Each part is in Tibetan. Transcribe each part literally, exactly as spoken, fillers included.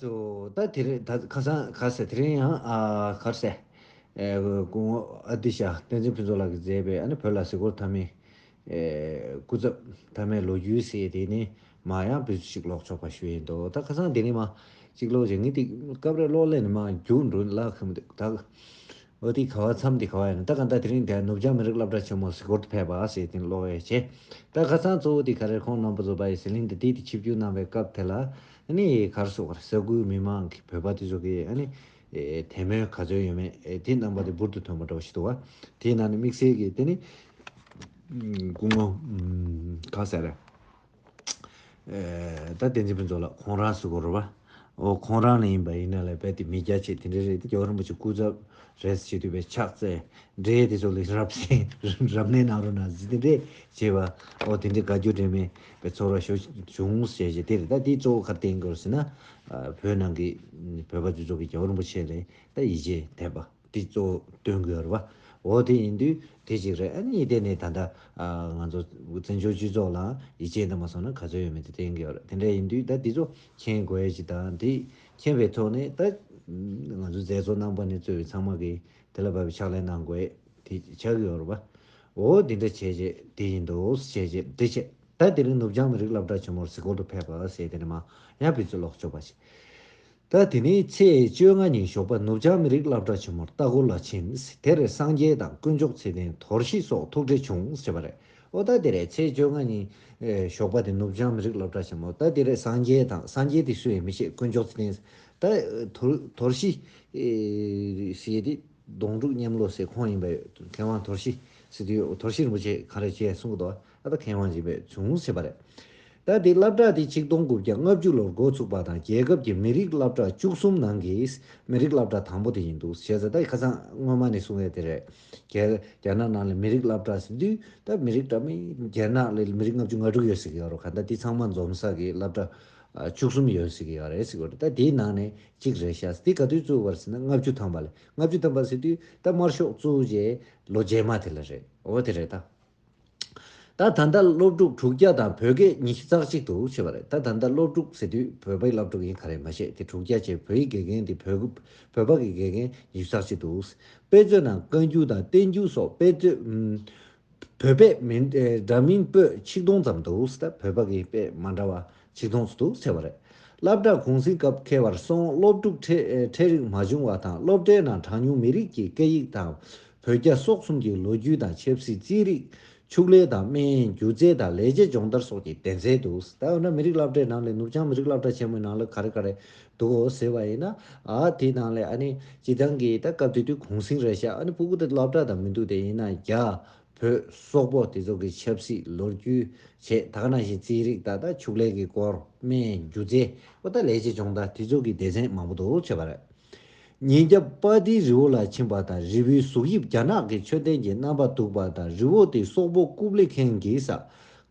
ད་དེ་རིང་ད་ཁ་སང་ཁ་ཟེར་དེ་རིང་ཡང་ཨ་གར་ཟེར། ཨེ་སྐུ་ངོ་ཨ་ཏི་ཤ་བསྟན་འཛིན་ཕུན་ཚོགས་ལགས་ཀྱིས་མཛད་པའི་ཨ་ནི་བོད་ལ་གཟིགས་སྐོར་མཐའ་མའི་ཨེ་སྐུ་ཚབ་མཐའ་མའི་ལོ་རྒྱུས་ཟེར་དེ་ནི་མ་ཡང་བུ་ཅིག་ཀློག་ཆོག་པ་ཞུ་ཡིན་འདུག་ད་ཁ་སང་དེ་ནི་མ་གཅིག་ཀློག་བྱས་ངས་དེ་སྐབས་རེ་ཀློག་ལས་ནི་མ་རྒྱུགས་འགྲོ་ལ་ཁམ་འདུག་ད། འོ་དེ་ག་བ་མཚམས་དེ་ག་བ་ཡིན་ན་ད་ག་ད་དེ་རིང་དེ་ནུབ་བྱང་མི་རིགས་སློབ་གྲྭ་ཆེན་མོ་གཟིགས་སྐོར་དུ་ཕེབས་པ་ཟེར་དེ་ཀློག་ཡས་བྱས། ད་ཁ་སང་གཙོ་བོ་དེ་ག་རེ་ཁོང་རྣམ་པ་ཚོ་བ་ཡི་ཟི་ལིང་དེ་དེ་དེ་ཆིབས་བསྒྱུར་གནང་བའི་སྐབས་དེ་ལ་ཨ་ནི་གར་སོགས་གར་ས་ཁུལ་མི་མང་གི་བོད་པ་དེ་ཚོ་གི་ཨ་ནི་དད་མོས་ག་ཚོད་ཡོད་མེད་དེ་རྣམ་པ་དེ་འབུར་དུ་ཐོན་པ་འདྲ་བོ་ཞིག་འདུག་བ། དེའི་ནང་ནས་དམིགས་བསལ་གྱི་དེ་ནི་སྐུ་ངོ་ག་ཟེར་རེད། ད་བསྟན་འཛིན་ཕུན་ཚོགས་ལགས་ཁོང་རང་གཟིགས་སྐོར་རེད་བ། འོ་ཁོང་རང་ལ་ཡིན་པ་ཡིན་ན་ལས་རྦད་དེ་མི་རྒྱ་ཆེ་དེ་འདྲ་རེད་དེ་རྒྱལ་བ་རིན་པོ་ཆེ་སྐུ་ཚབ་རེད་ཟེར་དུས་པའི་ཕྱག་འཚལ་འདྲེ་དེ་ཚོ་ལ་རབ་སེ་རབ་གནས་གནང་རོགས་གནང་ཟེར་དེ་འདྲས་བྱས་པ། འོ་དེ་འདྲའི་དགའ་སྐྱོ་དྲན་མེད་པའི་ཚོར་བ་ཞུ་བྱུང་ཟེར་བྱས་དེ་རེད། ད་དེའི་གཙོ་བོ་ག་རེ་བསྟན་དགོས་ཟེར་ན། བོད་ནང་གི་བོད་པ་དེ་ཚོ་གི་རྒྱལ་བ་རིན་པོ་ཆེ་ལ་ད་ཡིད་ཆེས་དད་པ། དེ་གཙོ་བོ་སྟོན་དགོས་རེད་བ། འོ་དེ་ཡིན་དུས་དེ་གཅིག་རེད། ཨ་ནི་གཉིས་དེ་ནས་ད་ལྟ་ང་ཚོ་བཙན་བྱོལ་སྤྱི་ཚོགས་ལ་ཡིད་ཆེས་དང་མ་སོང་ན་ག་ཚོད་ཡོད་མེད་དེ་བསྟན་གྱི་ཡོད་རེད། དེ་འདྲ་ཡིན་དུས་ད་དེ་ཚོ་མཁྱེན་དགོས་ཡ་ཅིག་དང་དེ་མཁྱེན་པའི་ཐོག་ནས་ད་ང་ཚོ་མཛད་གཙོ་རྣམ་པ་ནས་གཙོས་པའི་ཚང་མ་གིས་དེ་ལ་བབ་པའི་ཕྱག་ལས་གནང་དགོས་དེ་ཆགས་ཀྱི་ཡོད་རེད་བ། འོ་དེ་འདྲ་བྱས་རྗེས་དེ་ཡིན་འདུག་བྱས་རྗེས་དེ་བྱས་ད་དེ་རིང་ནུབ་བྱང་མི་རིགས་སློབ་གྲྭ་ཆེན་མོར་གཟིགས་སྐོར་དུ་ཕེབས་པ་ཟེར་དེ་ནས་མ་ཡང་བི་ཚོ་ལོག་ཆོག་པ་ཞིག་ད་དེ་ནས་ཚེས་བཅོ་ལྔ་ཉིན་ཞོགས་པ་ནུབ་བྱང་མི་རིགས་སློབ་གྲྭ་ཆེན་མོར་ལྟ་སྐོར་ལ་ཕྱིན། དེར་སངས་རྒྱས་དང་དཀོན་མཆོག་ཚེ་བརྟན་དོར་ཞི་སོགས་ཐུག་འཕྲད་བྱུང་ཞེས་པ་རེད། ཨོ་ད་དེ་རེད། ཚེས་བཅོ་ལྔ་ཉིན་ཞོགས་པ་དེ་ནུབ་བྱང་མི་རིགས་སློབ་གྲྭ་ཆེན་མོ་ད་དེ་རེད། སངས་རྒྱས་དང་སངས་རྒྱས་དེ་སུ་ཡིན་མི་ཤེས། དཀོན་མཆོག་ཚེ་བརྟན་ད་དོར་དོར་ཞི་ཟེར་དེ་སྡོང་ཕྲུག་མཉམ་ལོ་ཟེར་ཁོང་ཡིན་པས་མཁས་དབང་དོར་ཞི་ཟེར་དུས་དོར་ཞི་རིན་པོ་ཆེ་ག་རེ་བྱས་གསུང་གི་འདུག་ཨ་ད་མཁས་དབང་ཡིན་པས་བྱུང་ཟེར་བ་རེད། ད་དེ་སློབ་གྲྭ་དེ་ཆིག་སྟོང་དགུ་བརྒྱ་ལྔ་བཅུ་ལོར་འགོ་ཚུགས་པ་དང་རྒྱལ་ཁབ་ཀྱི་མི་རིགས་སློབ་གྲྭ་བཅུ་གསུམ་ནང་གི་མི་རིགས་སློབ་གྲྭ་དང་པོ་དེ་ཡིན་འདུག་བྱས་ཙང་ད་ཁ་སང་སྔོན་མ་ནས་གསུངས་ཡས་དེ་རེད། རྒྱ་རྒྱ་ནག་ནང་ལ་མི་རིགས་སློབ་གྲྭ་ཟེར་དུས་ད་མི་རིགས་འདྲ་མིན་རྒྱ་ནག་ལ་མི་རིགས་ལྔ་བཅུ་ང་དྲུག་ཡོད་ཟེར་གྱི་ཡོད་རེད། ག་ད་དེ་ཚང་མ་འཛོམས་ས་གི་སློབ་གྲྭ་བཅུ་གསུམ་ཡོད་ཟེར་གྱི་ཡོད་རེད་ཟེར་གྱི་ཡོད་རེད། ད་དེའི་ནང་ནས་གཅིག་རེད་ཤག་དེ་ག་དུས་བཙུགས་པ་རེད་ཟེར་ན་ལྔ་བཅུ་ཐམ་པ་ལ། ལྔ་བཅུ་ཐམ་པ་ཟེར་དུས་ད་དམར་ཤོག་བཙུགས་རྗེས་ལོ་རྗེས་མ་དེ་ལ་རེད། འོ་དེ་རེད་ད། ད་ད་ལྟ་སློབ་ཕྲུག་དྲུག་བརྒྱ་དང་བོད་སྐད་ཉི་ཤུ་རྩ་གཅིག་འདུག་ཟེར་བ་རེད། ད་ད་ལྟ་སློབ་ཕྲུག་ཟེར་དུས་བོད་པའི་སློབ་ཕྲུག་ཡིན་ག་རེ་མ་ཤེས། དེ་དྲུག་བརྒྱ་བྱས། བོད་ཡིག་དགེ་རྒན་དེ་བོད་བོད་པ་གི་དགེ་རྒན་ཉི་ཤུ་རྩ་གཅིག་འདུག་དཔེ་མཛོད་ནང་བཀའ་འགྱུར་དང་བསྟན་འགྱུར་སོགས་དཔེ་མཛོད་བོད་པས་མིན་འདྲ་མིན་པོད་ཆིག་སྟོང་ཙམ་འདུག་ད་བོད་པ་གི་དཔེ་མ་འདྲ་བ་ཆིག་སྟོང་ཙམ་འདུག་ཟེར་བ་རེད། སློབ་གྲྭ་གུང་གསེང་སྐབས་འཁེལ་བར་སོང་སློབ་ཕྲུག་ཁྲལ་ཁྲལ་རིགས་མ་བྱུང་བ་དང་སློབ་གྲྭའི་ནང་གྲངས་ཉུང་མི་རིགས་ཀྱི་སྐད་ཡིག་དང་བོད་རྒྱ་སོག་གསུམ་གྱི་ལོ་རྒྱུས་དང་ཆབ་སྲིད་རྩིས་རིག་ཕྱུགས་ལས་དང་སྨན་སྒྱུ་རྩལ་དང་ལས་བྱེད་སྦྱོང་བརྡར་སོགས་ཀྱི་སྡེ་ཚན་འདུག་ད་འོ་ན་མི་རིགས་སློབ་གྲྭའི་ནང་ལས་ནུབ་བྱང་མི་རིགས་སློབ་གྲྭ་ཆེན་མོའི་ནང་ལ་ག་རེ་ག་རེ་འདུག་གོ་ཟེར་བ་ཡིན་ན། ཨ་དེའི་ནང་ལས་ཨ་ནི་སྤྱི་བཏང་གི་ད་སྐབས་དེ་དུས་གུང་གསེང་རེད་ཤག་ཨ་ནི་ཕྲུ་གུ་དེ་སློབ་གྲྭ་དང་མི་འདུག་དེ་ཡིན་ན་རྒྱ་བོད་སོག་པོ་དེ་ཚོ་གི་ཆབ་སྲིད་ལོ་རྒྱུས་བྱས། ད་ག་ནང་བཞིན་རྩིས་རིག་ད་ལྟ་ཕྱུགས་ལས་ཀྱི་སྐོར་སྨན་སྒྱུ་རྩལ་འོ་ད་ལས་བྱེད་སྦྱོང་བརྡར་དེ་ཚོ་གི་སྡེ་ཚན་མང་པོ་འདུག་བྱས་པ་རེད། ཉིན་རྒྱབ་པ་ཏིའི་རི་བོ་ལ་ཕྱིན་པ་དང་རི་བོའི་གཟུགས་དབྱིབས་རྒྱ་ནག་གི་མཆོད་རྟེན་གྱི་རྣམ་པ་འདུག་པ་དང་རི་བོ་དེ་སོག་པོ་ཀུབ་ལི་ཁན་གྱིས་ས་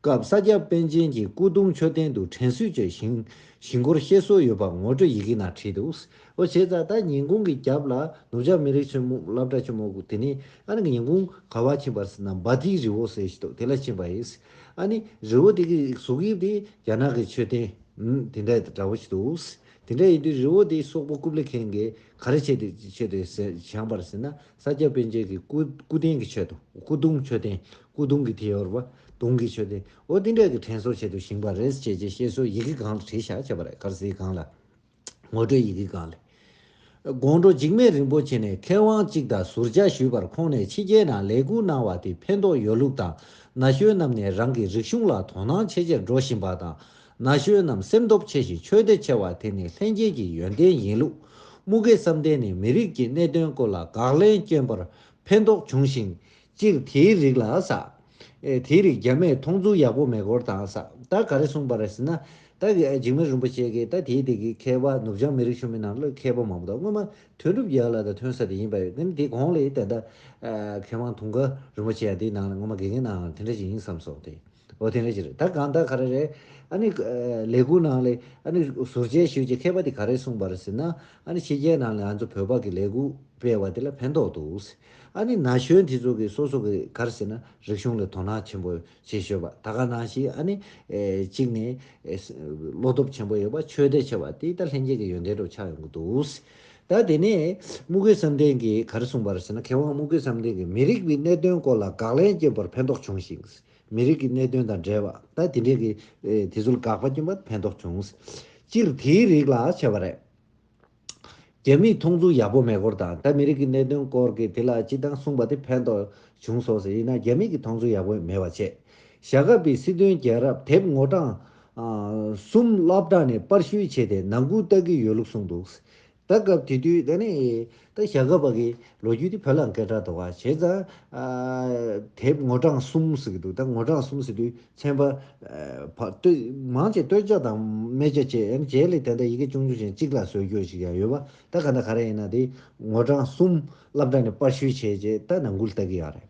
སྐབས་ས་སྐྱ་པཎ་ཆེན་གྱི་སྐུ་གདུང་མཆོད་རྟེན་དུ་དྲན་གསོས་བྱས་ཞིང་ཞིང་སྐོར་བཤད་སྲོལ་ཡོད་པ་ངོ་སྤྲོད་ཡི་གེ་ནང་བྲིས་འདུག་འོ་བྱས་ཙང་ད་ཉིན་གུང་གི་རྒྱབ་ལ་ནུབ་བྱང་མི་རིགས་ཆེན་མོ་སློབ་གྲྭ་ཆེན་མོ་དེ་ནི་ཨ་ནི་ཉིན་གུང་ག་བ་ཕྱིན་པ་རེད་ཟེར་ན་བ་ཏིའི་རི་བོ་ཟེར་ཞིག་འདུག་དེ་ལ་ཕྱིན་པ་ཡིན། ཨ་ནི་རི་བོ་དེ་གི་གཟུགས་དབྱིབས་དེ་རྒྱ་ནག་གི་མཆོད་རྟེན་དེ་འདྲ་འདྲ་བོ་ཞིག་འདུག་དེ་འདྲ་ཡིན་དུས་རི་བོ་དེ་སོག་པོ་ཀུབ་ལི་ཁན་གྱིས་ག་རེ་བྱས་ཏེ་བྱས་ཏེ་བཞེངས་པ་རེད་ཟེར་ན་ས་སྐྱ་པཎ་ཆེན་གྱི་སྐུ་སྐུ་རྟེན་གྱི་ཆེད་དུ་སྐུ་གདུང་མཆོད་རྟེན་སྐུ་གདུང་གི་དེ་ཡོད་རེད་པ། གདུང་གི་མཆོད་རྟེན་འོ་དེ་འདྲ་གི་དྲན་གསོ་ཆེད་དུ་བཞེངས་པ་རེད་ཅེས་ཀྱི་བཤད་སྲོལ་ཡི་གེ་སྒང་ལ་བྲིས་བཞག་བྱས་པ་རེད། གར་ཟིའི་སྒང་ལ་ངོ་སྤྲོད་ཡི་གེ་སྒང་ལ། དགོང་དྲོ་འཇིགས་མེད་རིན་པོ་ཆེ་ནས་མཁས་དབང་གཅིག་དང་ཟུར་བཅར་ཞུས་པར་ཁོང་ནས་ཕྱི་རྒྱལ་ནང་ལས་འགུལ་གནང་བ་དེ་ཕན་ཐོགས་ཡོད་ལུགས་དང་ན་གཞོན་རྣམས་ནས་རང་གི་རིག་གཞུང་ལ་དོ་སྣང་ཆེ་ཆེར་འགྲོ་བཞིན་པ་དང་ན་གཞོན་རྣམས་སེམས་སྟོབས་ཆེ་ཞིང་ཆོས་དད་ཆེ་བ་དེ་ནི་ལྷན་སྐྱེས་ཀྱི་ཡོན་ཏན་ཡིན་ལུགས། དམུ་དགེ་བསམ་གཏན་ནི་མི་རིགས་ཀྱི་གནད་དོན་སྐོར་ལ་དགག་ལན་བསྐྱོན་པར་ཕན་ཐོགས་བྱུང་ཞིང་། སྤྱིར་དེའི་རིགས་ལ་ས། ཨེ་དེའི་རིགས་རྒྱ་མིས་མཐོང་ཚུལ་ཡག་པོ་མེད་སྐོར་དང་ས། ད་ག་རེ་གསུངས་པ་རེད་ཟེར་ན། ད་གི་འཇིགས་མེད་རིན་པོ་ཆེ་གིས་ད་དེའི་དེ་གི་མཁས་པ་ནུབ་བྱང་མི་རིགས་ཆེན་མོའི་ནང་ལ་མཁས་པ་མང་པོ་དང་སྔོན་མ་དོན་གྲུབ་རྒྱལ་ལགས་དང་ཐོན་ས་དེ་ཡིན་པ་ཡོད། དེ་ནི་དེ་གོང་ལ་ད་ལྟ་མཁས་དབང་དུང་དཀར་རིན་པོ་ཆེ་ཡང་དེའི་ནང་ལ་སྔོན་མ་དགེ་རྒན་གནང་དེ་འདྲ་ཞིག་ཡིན་བསམ་སོང་དེ། འོ་དེ་འདྲ་ཅིག་རེད། ད་གང་ལྟར་ག་རེ་རེད། ཨ་ནི་ཨ་ལས་འགུལ་ནང་ལ་ཨ་ནི་ཟུར་མཇལ་ཞུས་རྗེས་མཁས་པ་དེ་ག་རེ་གསུངས་པ་རེད་ཟེར་ན། ཨ་ནི་ཕྱི་རྒྱལ་ནང་ལ་ང་ཚོ་བོད་པ་གི་ལས་འགུལ་སྤེལ་བ་དེ་ལ་ཕན་ཐོགས་འདུག། ཨ་ནི་ན་གཞོན་དེ་ཚོ་གི་སོ་སོ་གི་ག་རེ་ཟེར་ན་རིག་གཞུང་ལ་དོ་སྣང་ཆེན་པོ་བྱེད་ཤོད་པ། ད་ག་ནང་བཞིན་ཨ་ནི་ཨེ་གཅིག་ནས་ཨེ་བློ་སྟོབས་ཆེན་པོ་ཡོད་པ་ཆོས་དད་ཆེ་བ་དེ་ད་ལྷན་སྐྱེས་ཀྱི་ཡོན་ཏན་འདྲ་ཆགས་ཡོང་གི་འདུག། ད་དེ་ནས་དམུ་དགེ་བསམ་གཏན་གྱིས་ག་རེ་གསུངས་པ་རེད་ཟེར་ན། མཁས་དབང་དམུ་དགེ་བསམ་གཏན་གྱིས་མི་རིགས་ཀྱི་གནད་དོན་སྐོར་ལ་དགག་ལན་བསྐྱོན་པར་ཕན་ཐོགས་བྱུང་ཞིང་། མི་རིགས་ཀྱི་གནད་དོན་དང་འབྲེལ་བ་ད་དེ་འདྲས་ཀྱི་ཨེ་དེ་ཚོ་ལ་དགག་པ་བསྐྱོན་པར་ཕན་ཐོགས་བྱུང་། སྤྱིར་དེའི་རིགས་ལ་བྱས་པ་རེད། རྒྱ་མིས་མཐོང་ཚུལ་ཡག་པོ་མེད་སྐོར་དང་། ད་མི་རིགས་ཀྱི་གནད་དོན་སྐོར་གྱི་དེ་ལ་སྤྱི་བཏང་གསུངས་པ་དེ་ཕན་ཐོགས་བྱུང་སོང་ཟེར། ཡིན་ན་རྒྱ་མི་གིས་མཐོང་ཚུལ་ཡག་པོ་མེད་པ་བྱས། ཞྭ་སྒབ་པའི་སྲིད་དོན་རྒྱལ་རབས་དེབ་ངོ་གྲངས་ཨ་གསུམ་སློབ་གྲྭ་ནས་པར་བཤུས་བྱས་ཏེ་ནང་ཁུལ་ལྟ་གི་ཡོད་ལུགས་གསུངས་འདུག། ད་སྐབས་དེ་དུས་ད་ནི་ད་ཞྭ་སྒབ་པ་གི་ལོ་རྒྱུས་དེ་བོད་ལ་སྐད་གྲགས་འདུག་ག། བྱས་ཙང་ཨ་དེབ་ངོ་གྲངས་གསུམ་ཟེར་གི་འདུག། ད་ངོ་གྲངས་གསུམ་ཟེར་དུས་ཚན་པ་ཨ་བ་སྟོད་མང་ཆེ་སྟོད་ཆ་དང་སྨད་ཆ་བྱས། ཨ་ནི་རྗེས་ལ་དེ་འདྲ་ཡི་གེ་ཆུང་ཆུང་ཞིག་གཅིག་ལ་བཟོ་རྒྱུ་ཞིག་ཡང་ཡོད་པ། ད་ག་འདྲ་ག་རེ་ཡིན་ན་དེ་ངོ་གྲངས་གསུམ་སློབ་གྲྭ་ནས་པར་བཤུས་བྱས་རྗེས་ད་ནང་ཁུལ་ལྟ་གི་ཡོད་རེད།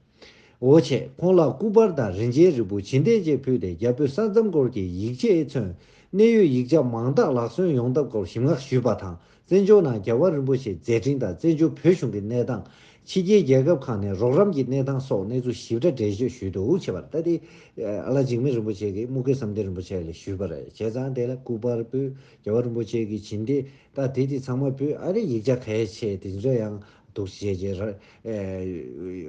འོ་བྱས། ཁོང་ལ་སྐུ་པར་དང་རིན་ཆེན་རིལ་བུ་བྱིན་རྟེན་བཅས་ཕུལ་ཏེ་རྒྱ་བོད་ས་མཚམས་སྐོར་གྱི་ཡིག་ཆས་མཚོན། གནད་ཡོད་ཡིག་ཆ་མང་དག་ལག་སོན་ཡོང་ཐབས་སྐོར་ཞིབ་མངགས་ཞུས་པ་དང་། བཙན་བྱོལ་ནང་རྒྱལ་བ་རིན་པོ་ཆེའི་མཛད་འཕྲིན་དང་། བཙན་བྱོལ་བོད་གཞུང་གི་གནས་སྟངས། ཕྱི་རྒྱལ་རྒྱལ་ཁབ་ཁག་ནས་རོགས་རམ་གྱི་གནས་སྟངས་སོགས་གནས་ཚུལ་ཞིབ་ཕྲ་འགྲེལ་བརྗོད་ཞུས་འདུག་བྱས་པར། ད་དེ་ཨ་ལགས་འཇིགས་མེད་རིན་པོ་ཆེ་གིས་དམུ་དགེ་བསམ་གཏན་རིན་པོ་ཆེ་ལ་ཞུས་པ་རེད། བྱས་ཙང་དེ་ལ་སྐུ་པར་ཕུལ། རྒྱལ་བ་རིན་པོ་ཆེ་གི་བྱིན་རྟེན་ད་དེ་དེ་ཚང་མ་ཕུལ། ཨ་རེ་ཡིག་ཆ་གལ་ཆེ་དེ་འདྲ་ཡང་འདུག་བྱས་རྗེས་ར་ཨེ་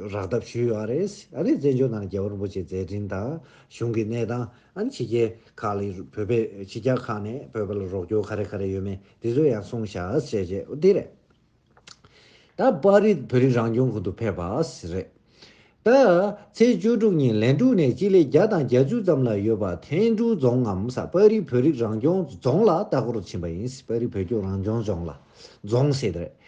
རག་ཐབས་ཞུས་ཡོད་རེད། ཨ་ནི་བཙན་བྱོལ་ནང་རྒྱལ་བ་རིན་པོ་ཆེའི་མཛད་འཕྲིན་དང་གཞུང་གི་གནས་སྟངས། ཨ་ནི་ཕྱི་རྒྱལ་ཁག་ལ་བོད་པའི་ཕྱི་རྒྱལ་ཁག་ནས་བོད་པ་ལ་རོགས་སྐྱོར་ག་རེ་ག་རེ་ཡོད་མེད་དེ་ཚོ་ཡང་གསུངས་བཞག་ཟེར་བྱས་འོ་དེ་རེད། ད་པར་རིས་བོད་རིགས་རང་སྐྱོང་ཁུལ་དུ་ཕེབས་པ་རེད། ད་ཚེས་བཅུ་དྲུག་ཉིན་ལན་ཀྲུའུ་ནས་སྤྱི་ལེ་བརྒྱ་དང་གྱ་བཅུ་ཙམ་ལ་ཡོད་པ་ཐན་ཀྲུའུ་རྫོང་ངམ་ས་པར་རིས་བོད་རིགས་རང་སྐྱོང་རྫོང་ལ་ལྟ་སྐོར་ཕྱིན་པ་ཡིན། པར་རིས་བོད་སྐྱོང་རང་སྐྱོང་ལྗོངས་ལ་རྫོང་ཟེར་དེ་རེད།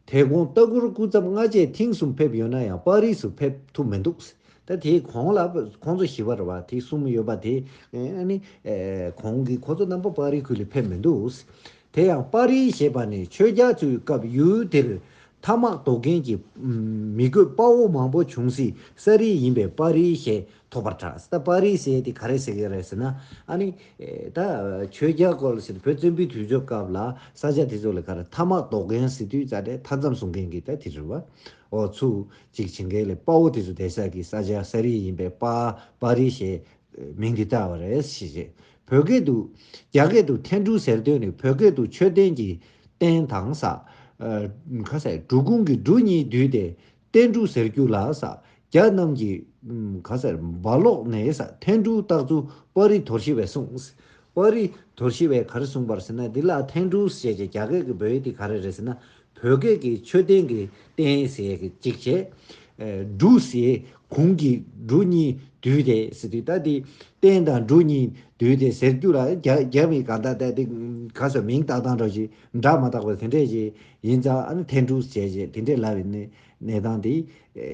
དེ་དགོང་ལྟ་སྐོར་སྐུ་ཚབ་སྔ་རྗེས་ཐེངས་གསུམ་ཕེབས་ཡོད་ན་ཡང་པར་རིས་སུ་ཕེབས་ཐུབ་མི་འདུག། ད་དེའི་གོང་ལ་ཁོང་ཚོ་བཞི་པ་རེད་བ། དེ་གསུམ་ཡོད་པ་དེ་ཨ་ནི་ཨེ་གོང་གི་ཁོ་ཚོ་རྣམ་པ་པར་རིས་ཁུལ་ལ་ཕེབས་མི་འདུག། དེ་ཡང་པར་རིས་ཞེས་པ་ནི་ཆོས་རྒྱག་ཚུལ་སྐབས་ཡུལ་དེར་ཐ་མག་འདོགས་མཁན་གྱི་མི་རྒོད་དཔའ་བོ་མང་པོ་བྱུང་སའི་ས་རིས་ཡིན་པས་པར་རིས་ཞེས་ཐོགས་པར་གྲགས། ད་པར་རིས་ཟེར་དེ་ག་རེ་ཟེར་གི་རེད་ཟེར་ན། ཨ་ནི་ཨེ་ད་ཆོས་རྒྱག་སྐོར་ཟེར་བོད་བཙན་པོའི་དུས་ཚོད་སྐབས་ལ་ས་ཆ་དེ་ཚོ་ལ་ག་རེ་ཐ་མག་འདོགས་མཁན་ཟེར་དུས་ཙ་དེ་མཐའ་མཚམས་སྲུང་མཁན་གྱི་ད་དེ་རེད་བ། འོ་ཚུགས་ཅིག་བྱེད་མཁན་ལས་དཔའ་བོ་དེ་ཚོ་བསྡད་ས་གི་ས་ཆ་ས་རིས་ཡིན་པས་པ་པར་རིས་ཞེས་མིང་འདི་བཏགས་པ་རེད་ཞེས་བཤད། བོད་སྐད་དུ། རྒྱ་སྐད་དུ་ཐན་ཀྲུའུ་ཟེར་དོན་ནི་བོད་སྐད་དུ་མཆོད་རྟེན་གྱི་རྟེན་དང་ས། ཨ་ཁ་ས་འབྲུ་ཁུང་གི་འབྲུ་གཉིས་བསྡུས་ཏེ་ཏན་ཀྲུའུ་ཟེར་རྒྱུ་ལ་ས། རྒྱ་རྣམས་ཀྱིས་ཨམ་ཁ་ས་སྦ་ལོག་ནས་ས་ཐན་ཀྲུའུ་བཏགས་ཚུལ་པར་རིས་དོར་ཞི་བས་གསུངས། པར་རིས་དོར་ཞི་བས་ག་རེ་གསུངས་པ་རེད་ཟེར་ན། འདི་ལ་ཐན་ཀྲུའུ་ཟེར་བྱས་རྒྱ་སྐད་ཀྱི་འབོད་ཡིག་དེ་ག་རེ་རེད་ཟེར་ན། བོད་སྐད་ཀྱི་མཆོད་རྟེན་གྱི་རྟེན་ཟེར་གྱི་གཅིག་བྱས། ཨེ་འབྲུ་ཟེར་གུང་གི་འབྲུ་གཉིས་བསྡུས་ཏེ་ཟེར་དུས་ད་དེ་རྟེན་དང་འབྲུ་གཉིས་བསྡུས་ཏེ་ཟེར་རྒྱུ་ལ་རྒྱ་རྒྱ་མི་ག་ད་ད་དེ་ག་ས་མིང་བཏགས་སྟངས་འདྲ་ཞིག་འདྲ་མ་དག་པ་དེ་འདྲས་ཞིག་ཡིན་ཙང་། ཨ་ནི་ཐན་ཀྲུའུ་བྱས་བྱས་དེ་འདྲས་ལབ་ཡིན་ནི་གནས་སྟངས་དེ་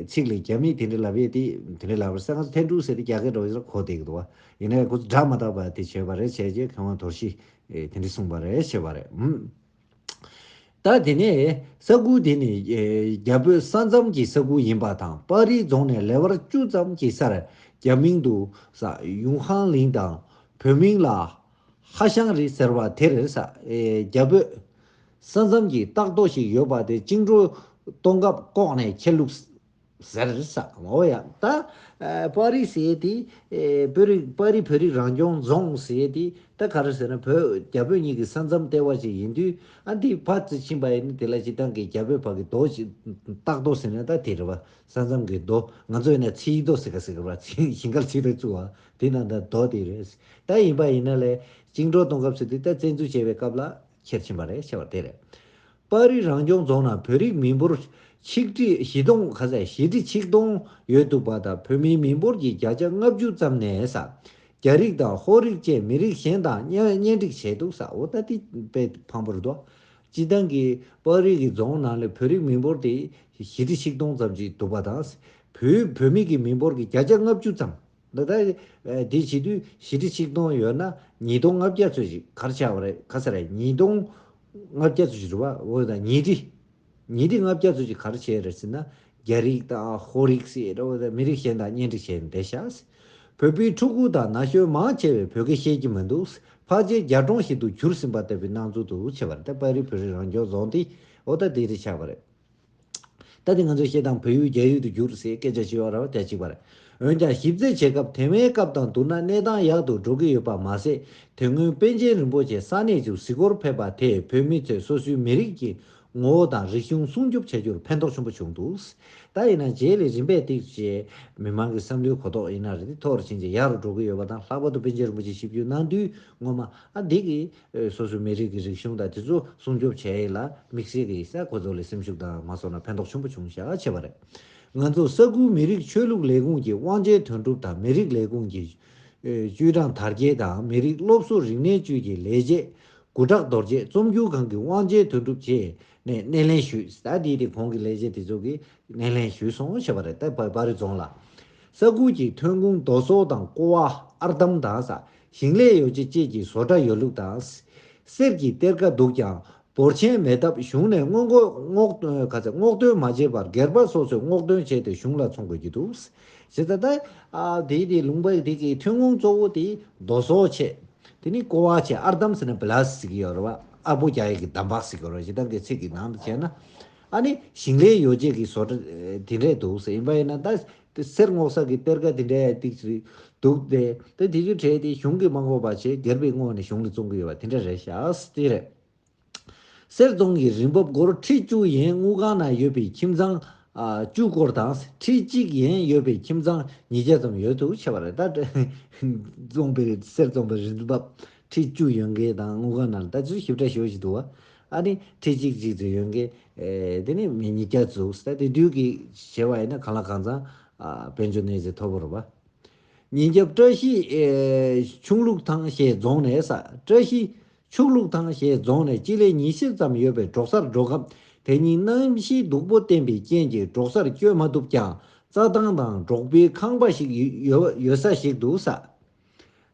ཚིག་ལ་རྒྱ་མིས་དེ་འདྲས་ལབ་ཡས་དེ་དེ་འདྲས་ལབ་པར་ས་ང་ཚོ་ཐན་ཀྲུའུ་ཟེར་དེ་རྒྱ་སྐད་འདྲ་བོ་ཞིག་ལ་གོ་བསྡད་ཀྱི་འདུག་བ། ཡིན་ནའི་ཁོ་ཚོ་འདྲ་མ་དག་པ་དེ་བྱས་པ་རེད། བྱས་རྗེས་མཁས་དབང་དོར་ཞི་ཨེ་དེ་འདྲ་གསུངས་པ་རེད། བྱས་པ་རེད། ཨུམ། ད་དེ་ནས་ས་ཁུལ་དེ་ནི་ཨེ་རྒྱ་བོད་ས་མཚམས་ཀྱི་ས་ཁུལ་ཡིན་པ་དང་། པར་རིས་རྫོང་ནས་ལེ་དབར་བཅུ་ཙམ་གྱི་སར་རྒྱ་མིང་དུ་ས་ཡུང་ཧང་གླིང་དང་། བོད་མིང་ལ་ཧ་ཤང་རི་ཟེར་བ་དེར་ས་ཨེ་རྒྱ་བོད་ས་མཚམས་ཀྱི་ལྟག་རྡོ་ཞིག་ཡོད་པ་དེ་བཅིངས་འགྲོལ་གཏོང་སྐབས་ལྐོག་ནས་ཁྱེར་ལུགས་ཟེར་ས། འོ་ཡ། ད་ཨ་པར་རིས་ཟེར་དེ་ཨེ་བོད་རིགས་པར་རིས་བོད་རིགས་རང་སྐྱོང་རྫོང་ཟེར་དེ་ད་ག་རེ་ཟེར་ན། བོད་རྒྱ་བོད་གཉིས་ཀྱི་ས་མཚམས་ལྟེ་བ་ཅིག་ཡིན་དུས། ཨ་འདི་ཕར་ཙམ་ཕྱིན་པ་ཡིན་ན་དེ་ལ་སྤྱིར་བཏང་གི་རྒྱ་བོད་བར་གྱི་རྡོ་ཞིག་ལྟག་རྡོ་ཟེར་ན་ད་དེ་རེད་བ། ས་མཚམས་ཀྱི་རྡོ། ང་ཚོ་ཡིན་ན་ཚིག་རྡོ་ཟེར་ག་ཟེར་གི་རེད་བ། ཚིག་ཞིང་ཁར་ཚིག་རྡོ་བཙུགས་བ་དེ་ནང་ད་རྡོ་དེ་རེད། ད་ཡིན་པ་ཡིན་ན་ལས་བཅིངས་འགྲོལ་གཏོང་སྐབས་ཟེར་དུས་ད་བཙན་འཛུལ་བྱས་པའི་སྐབས་ལ་ཁྱེར་ཕྱིན་པ་རེད། བྱས་པ་དེ་རེད། པར་རིས་རང་སྐྱོང་རྫོང་ནང་བོད་རིགས་མི་འབོར་ཆིག་ཁྲི་བཞི་སྟོང་ག་ས་བཞི་ཁྲི་ཆིག་སྟོང་ཡོད་འདུག་པ་དང་། བོད་མིའི་མི་འབོར་གྱི་བརྒྱ་ཆ་ལྔ་བཅུ་ཙམ་ནས་ས་རྒྱ་རིགས་དང་ཧོར་རིགས་བཅས་མི་རིགས་གཞན་དང་གཉེན་གཉེན་སྒྲིག་བྱས་འདུག་ས། འོ་ད་དེ་དཔེ་ཕངས་པོ་རེད་དོ། སྤྱིར་བཏང་གི་པར་རིས་ཀྱི་རྫོང་ནང་ལ་བོད་རིགས་མི་འབོར་དེ་བཞི་ཁྲི་ཆིག་སྟོང་ཙམ་ཅིག་འདུག་པ་དང་། བོད་བོད་མི་གི་མི་འབོར་གྱི་བརྒྱ་ཆ་ལྔ་བཅུ་ཙམ། ད་ལྟ་ཨ་དེ་བྱེད་དུས་བཞི་ཁྲི་ཆིག་སྟོང་ཡོད་ན་ཉིས་སྟོང་ལྔ་བརྒྱ་ཙམ་ཞིག་ག་རེ་ཆགས་པ་རེད། ག་ས་རེད། ཉིས་སྟོང་ལྔ་བརྒྱ་ཙམ་ཞིག་རེད་བ། འོ་ད་ཉིས་ཁྲི་ཉིས་ཁྲི་ལྔ་བརྒྱ་ཙམ་ཞིག་ག་རེ་བྱས་རེད་ཟེར་ན། རྒྱ་རིགས་དང་ཧོར་རིགས་ཟེར་རེད་བ། ད་མི་རིགས་གཞན་དང་གཉེན་སྒྲིག་བྱས་ནས་བསྡད་ཤག། བོད་པའི་ཕྲུ་གུ་དང་ན་གཞོན་མང་ཆེ་བས་བོད་སྐད་ཤེས་ཀྱི་མི་འདུག་ཕལ་ཆེར་རྒྱ་གྲོང་ཞིག་ཏུ་གྱུར་ཟིན་པ་ལྟ་བུའི་སྣང་ཚུལ་དུ་ཆེ་བ་རེད། ད་པར་རིས་བོད་རིགས་རང་སྐྱོང་རྫོང་དེ་འོ་ད་དེ་རེད་ཆགས་པ་རེད། ད་དེ་ང་ཚོས་བཤད་སྟངས་བོད་ཡུལ་རྒྱ་ཡུལ་དུ་གྱུར་ཟེར་སྐད་ཆ་བཤད་ཡོད་རེད་བ། དེ་གཅིག་པ་རེད། འོན་ཀྱང་ཞིབ་རྩད་བྱེད་སྐབས་དེ་སྔའི་སྐབས་དང་བསྡུར་ན་གནས་སྟངས་ཡག་ཏུ་འགྲོ་གི་ཡོད་པ་མ་ཟད། དེ་སྔོན་པཎ་ཆེན་རིན་པོ་ཆེ་ས་གནས་སུ་གཟིགས་སྐོར་ཕེབས་པ་དེས་བོད་མི་ཚོས་སོ་སོའི་མི་རིགས་ཀྱི་ངོ་བོ་དང་རིག་གཞུང་སྲུང་སྐྱོབ་བྱ་རྒྱུར་ཕན་ཐོགས་ཆེན་པོ་བྱུང་འདུག་ད་ཡིན་ན་རྗེས་ལ་རིམ་པས་ཏིག་ཅེ་མི་མང་གི་བསམ་བློའི་གོ་རྟོགས་ཡིན་ན་རེད། དེ་མཐོ་རུ་ཕྱིན་རྗེས་ཡག་རུ་འགྲོ་གི་ཡོད་པ་དང་། ལྷག་པར་དུ་པཎ་ཆེན་རིན་པོ་ཆེ་ཞིབ་འཇུག་གནང་དུས་སྔོན་མ་ཨ་འདི་གི་སོ་སོའི་མི་རིགས་ཀྱི་རིག་གཞུང་དང་དེ་ཚོ་སྲུང་སྐྱོབ་བྱས་ཡིན་ལ་དམིགས་བསལ་གྱི་ས་ཁོ་ཚོ་ལ་སེམས་ཤུགས་དང་མ་སོང་ན་ཕན་ཐོགས་ཆེན་པོ་བྱུང་ཤག་ཆེ་བ་རེད། ང་ཚོ་ས་ཁུལ་མི་རིགས་ཆོས་ལུགས་ལས་ཁུངས་ཀྱི་དབང་ཆའི་དོན་གྲུབ་དང་མི་རིགས་ལས་ཁུངས་ཀྱི་ཨེ་ཅུས་ཀྲང་དར་རྒྱས་དང་མི་རིགས་སློབ་གསོ་རིག་གནས་ཅུས་ཀྱི་ལས་བྱེད་སྐུ་དྲག་རྡོ་རྗེ་རྩོམ་སྒྱུར་ཁང་གི་དབང་ཆའི་དོན་གྲུབ་བཅས་ནས་སྣེ་ལེན་ཞུས། ད་འདི་དེ་ཁོང་གི་ལས་བྱེད་དེ་ཚོ་གིས་སྣེ་ལེན་ཞུས་སོང་ཞེས་པ་རེད། ད་པ་པར་རི་རྫོང་ལ། ས་ཁུལ་གྱི་ཐོན་ཁུངས་རྡོ་སོལ་དང་ཀོ་བ། ཨར་འདམ་དང་ས། ཞིང་ལས་ཡོ་བྱད་བཅས་ཀྱི་བཟོ་གྲྭ་ཡོད་ལུགས་དང་། གསེར་གྱི་གཏེར་ཁ་འདུག་ཀྱང་འབོར་ཆེན་མེད་སྟབས་གཞུང་ནས་སྔོན་འགོག་སྔོག་ག་ཚ་སྔོག་འདོན་མ་བྱས་པར་སྒེར་པ་སོ་སོས་སྔོག་འདོན་བྱས་ཏེ་གཞུང་ལ་བཙོང་དགོས་ཀྱི་འདུག་ཞེས་ད་ལྟ་ཨ་དེའི་དེ་ལུང་པ་དེ་གི་ཐོན་ཁུངས་གཙོ་བོ་དེ་རྡོ་སོལ་བྱས། དེ་ནི་ཀོ་བ་བྱས། ཨར་འདམ་ཟེར་ན་བི་ལཱས་ཟེར་གྱི་ཡོད་རེད་བ། ཨར་པོ་རྒྱག་ཡས་ཀྱི་འདམ་བག་ཟེར་གྱི་ཡོད་རེད། སྤྱིར་བཏང་གི་ཚིག་གི་ནང་དུ་བྱས་ན། ཨ་ནི་ཞིང་ལས་ཡོ་བྱད་ཀྱི་བཟོ་གྲྭ་དེ་འདྲས་འདུག་ཟེར། ཡིན་པ་ཡིན་ན་ད་གསེར་སྔོག་ས་གི་གཏེར་ཁ་དེ་འདྲས་ཏིག་ཙམ་འདུག་སྟེ། ད་དེ་ཚོའི་གྲས་དེ་གཞུང་གིས་མ་འགོག་པ་བྱས་སྒེར་པའི་ངོས་ནས་གཞུང་ལ་བཙོང་གི་ཡོད་པ་དེ་འདྲ་རེད་ཤག་དེ་རེད། གསེར་རྫོང་གི་རི་འབབ་སྒོར་ཁྲི་བཅུ་ཡན་དངུལ་ཁང་ནང་ཡོད་པའི་ཁྱིམ་ཚང་ཨ་བཅུ་སྐོར་དང་ཁྲི་གཅིག་ཡན་ཡོད་པའི་ཁྱིམ་ཚང་ཉིས་བརྒྱ་ཙམ་ཡོད་འདུག་ཆེ་བ་རེད། ད་རྫོང་པའི་གསེར་རྫོང་པའི་རི་འབབ་ཁྲི་བཅུ་ཡོད་མཁན་དང་དངུལ་ཁང་ནང་ལ་ད་ཚོད་ཞིབ་ཕྲ་ཞེ་པོ་ཞིག་འདུག་བ། ཨ་ནི་ཁྲི་གཅིག་གཅིག་ཙམ་ཡོད་མཁན་ཨེ་དེ་ནི་མི་ཉིས་བརྒྱ་ཙམ། ད་དེ་དུས་ཀྱི་བྱས་པ་ཡིན་ན་གང་ལ་གང་འཚམ་ཨ་དཔལ་འབྱོར་གནས་ཚད་མཐོ་པོ་རེད་བ། ཉིན་རྒྱབ་བཀྲ་ཤིས་ཨེ་ཆུ་ལུག་ཐང་ཞེས་རྫོང་ནས་ས། བཀྲ་ཤིས་ཆུ་ལུག་ཐང་ཞེས་རྫོང་ནས་སྤྱི་ལེ་ཉི་ཤུ་ཙམ་ཡོད་པའི་འབྲོག་སར་འགྲོ་སྐབས། དེ་ཉིན་གནམ་གཤིས་སྡུག་པོ་བསྟན་པའི་རྐྱེན་གྱིས་འབྲོག་སར་སྐྱོད་མ་ཐུབ་ཀྱང་། རྩྭ་ཐང་དང་འབྲོག་པའི་ཁང་པ་ཞིག་ཡོད་ཡོད་ས་ཞིག་ཏུ་ས་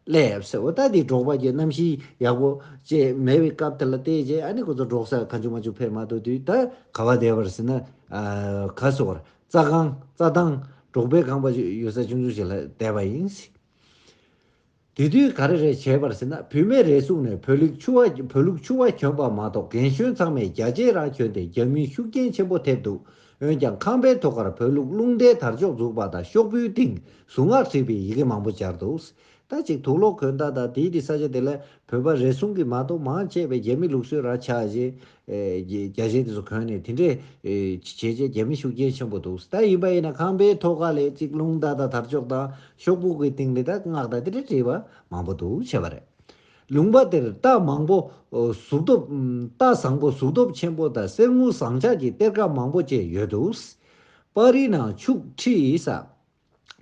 སླེབས་ཟེར། འོ་ད་དེ་འབྲོག་པ་གྱི་གནམ་གཤིས་ཡག་པོ་ཅེས་མེད་པའི་སྐབས་དེ་ལ་བལྟས་རྗེས། ཨ་ནི་ཁོ་ཚོ་འབྲོག་སར་གང་བྱུང་མ་བྱུང་ཕེབས་མ་ཐུབ་དུས། ད་ག་བ་བསྡད་པ་རེད་ཟེར་ན། ཨ་ག་སོ་བར་རྩྭ་ཁང་རྩྭ་ཐང་འབྲོག་པའི་ཁང་པ་ཞིག་ཡོད་ས་ཆུང་ཆུང་ཞིག་ལ་བསྡད་པ་ཡིན། དེ་དུས་ག་རེ་རེད་བྱས་པར་ཟེར་ན། བུད་མེད་རེ་ཟུང་ནས་བོད་ལུགས་ཕྱུ་པ་བོད་ལུགས་ཕྱུ་པ་གྱོན་པ་མ་གཏོགས། རྒན་གཞོན་ཚང་མས་རྒྱ་ཆས་རང་གྱོན་ཏེ་རྒྱ་མིས་ཤུགས་རྐྱེན་ཆེན་པོ་ཐེབས་འདུག་འོན་ཀྱང་ཁང་པའི་ཐོག་ཁར་བོད་ལུགས་རླུང་རྟའི་དར་ལྕོག་འཛུགས་པ་དང་ཤོག་བུའི་སྟེང་གཟུངས་སྔགས་བྲིས་པའི་ཡི་གེ་མང་པོ་སྦྱར་འདུག་ད་ཅིག་དུག་ལོག་གོན་སྟངས་དང་དེའི་དེ་ས་ཆ་དེ་ལ་བོད་པ་རེ་ཟུང་གིས་མ་གཏོགས་མང་ཆེ་བས་རྒྱ་མི་ལུགས་སྲོལ་རང་ཆགས་རྗེས། ཨེ་རྒྱ་རྒྱ་ཆས་དེ་ཚོ་གོན་ནས་དེ་འདྲས་ཨེ་བྱས་རྗེས་རྒྱ་མི་ཤུགས་རྐྱེན་ཆེན་པོ་འདུག་ད་ཡིན་པ་ཡིན་ན་ཁང་པའི་ཐོག་ཁ་ལ་ཅིག་རླུང་རྟ་དང་དར་ལྕོག་དང་ཤོག་བུ་གི་སྟེང་ལ་ད་སྔགས་དང་དེ་འདྲས་བྲིས་པ་མང་པོ་འདུག་བྱས་པ་རེད། ལུང་པ་དེར་རྟ་མང་པོ་ཨོ་གཟུགས་སྟོབས་ཨམ་རྟ་བཟང་པོ་གཟུགས་སྟོབས་ཆེན་པོ་དང་གསེར་དངུལ་ཟངས་ལྕགས་ཀྱི་གཏེར་ཁ་མང་པོ་བཅས་ཡོད་འདུག་པར་རིས་ནང་ཕྱུགས་ཁྲི་ས།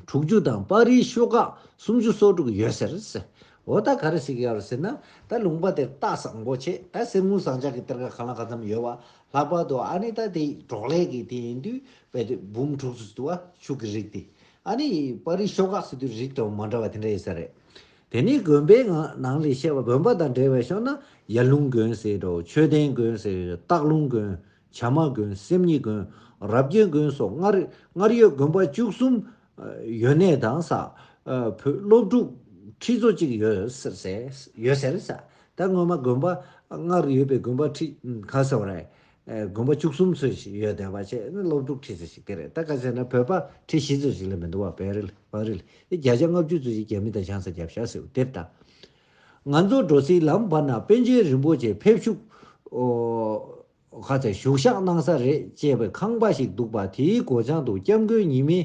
དྲུག་ཅུ་དང་པར་རིས་ཤོག་ཁག་སུམ་ཅུ་སོ་དྲུག་ཡོད་ཟེར། འོ་ད་ག་རེ་ཟེར་གྱི་ཡོད་རེད་ཟེར་ན། ད་ལུང་པ་དེར་རྟ་བཟང་པོ་བྱས། ད་གསེར་དངུལ་ཟངས་ལྕགས་ཀྱི་གཏེར་ཁ་གང་ལ་གང་འཚམ་ཡོད་པ། ལྷག་པར་དུ་ཨ་ནི་ད་དེ་འབྲོག་ལས་ཀྱི་དེ་ཡིན་དུས་དཔེ་དེ་འབུམ་དྲུག་ཅུ་འདུག་བ། ཕྱུགས་ཀྱི་རིགས་དེ། ཨ་ནི་པར་རིས་ཤོག་ཁག་ཟེར་དུས་རིགས་དང་མ་འདྲ་བ་དེ་འདྲ་ཡོད་ས་རེད། དེ་ནི་དགོན་པའི་ནང་ནང་ལ་བཤད་པ། དགོན་པ་དང་འབྲེལ་བའི་ཕྱོགས་ན་ཡར་ལུང་དགོན་ཟེར་འགྲོ། མཆོད་རྟེན་དགོན་ཟེར། སྟག་ལུང་དགོན། བྱ་མ་དགོན། སེམས་ཉིད་དགོན། རབ་རྒྱས་དགོན་སོགས་སྔར་སྔར་ཡོད་དགོན་པ་བཅུ་གསུམ་ཨ་ཡོད་གནས་དང་ས། ཨ་བོད་སློབ་ཕྲུག་ཁྲི་ཚོ་གཅིག་ཡོད་ཟེར་ཟེར་ཡོད་ཟེར་ས། ད་སྔོན་མ་དགོན་པ་སྔར་ཡོད་པའི་དགོན་པ་ཁྲི་ག་ཟེར་བ་རེད། ཨ་དགོན་པ་བཅུ་གསུམ་ཚོད་ཞིག་ཡོད་བསྡད་པ་བྱས་ནས་སློབ་ཕྲུག་ཁྲི་ཚོ་ཞིག་དེ་རེད། ད་ག་ཟེར་ན་བོད་པ་ཁྲི་བཞི་ཚོད་ཞིག་ལས་མི་འདུག་བ། བོད་རིགས་བོད་རིགས་ལ་བརྒྱ་ཆ་ལྔ་བཅུ་ཚོད་ཞིག་རྒྱ་མི་དང་ཆང་ས་བརྒྱབ་ཤག་ཟེར་དེ་ལྟ། ང་ཚོ་འགྲོ་སའི་ལམ་བར་ན་པཎ་ཆེན་རིན་པོ་ཆེ་ཕེབས་བཞུགས་ཨོ་ཁ་ཚ་བཞུགས་ཞག་གནང་ས་རེད་ཅེས་པའི་ཁང་པ་ཞིག་འདུག་པ། དེའི་སྒོ་བྱང་དུ་སྐྱབས་མགོན་ཉི་མའི་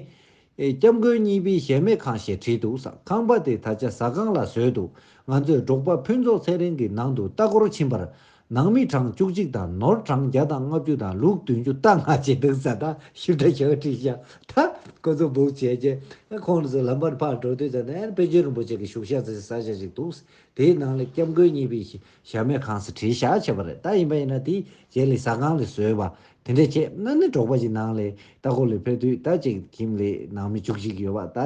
ཨེ་སྐྱབས་མགོན་གཉིས་པའི་གཞལ་མེད་ཁང་ཞེས་བྲིས་འདུག་ས། ཁང་པ་དེ་ད་ཆ་ཟ་ཁང་ལ་བཟོས་འདུག་ང་ཚོས་འབྲོག་པ་ཕུན་ཚོགས་ཚེ་རིང་གི་ནང་དུ་ལྟ་སྐོར་ཕྱིན་པར། ནང་མི་གྲངས་བཅུ་གཅིག་དང་ནོར་གྲངས་བརྒྱ་དང་ལྔ་བཅུ་དང་ལུག་བདུན་ཅུ་རྟ་ལྔ་བཅས་འདུག་ས། ད་ཞིབ་ཕྲ་ཞིབ་བྲིས་ཤག་ད་ཁོ་ཚོ་སྦུག་བྱས་རྗེས་ཁོང་ཚོ་ལམ་བར་ཕར་འགྲོ་དུས་ཙམ་ནས་པཎ་ཆེན་རིན་པོ་ཆེ་གི་བཞུགས་ཞག་ཚོའི་ས་ཆ་ཞིག་འདུག་དེའི་ནང་ལ་སྐྱབས་མགོན་གཉིས་པའི་གཞལ་མེད་ཁང་ཟེར་བྲིས་ཤག་བྱས་པ་རེད། ད་ཡིན་པ་ཡིན་ན་དེའི་རྗེས་ལ་ཟ་ཁང་ལ་བཟོས་པ་དེ་འདྲ་བྱས་ན་ནི་འབྲོག་པ་ཞིག་ནང་ལ་ལྟ་སྐོར་ལ་ཕེབས་དུས། ད་ཅིག་ཁྱིམ་ལ་ནང་མི་བཅུ་གཅིག་ཡོད་པ། ད་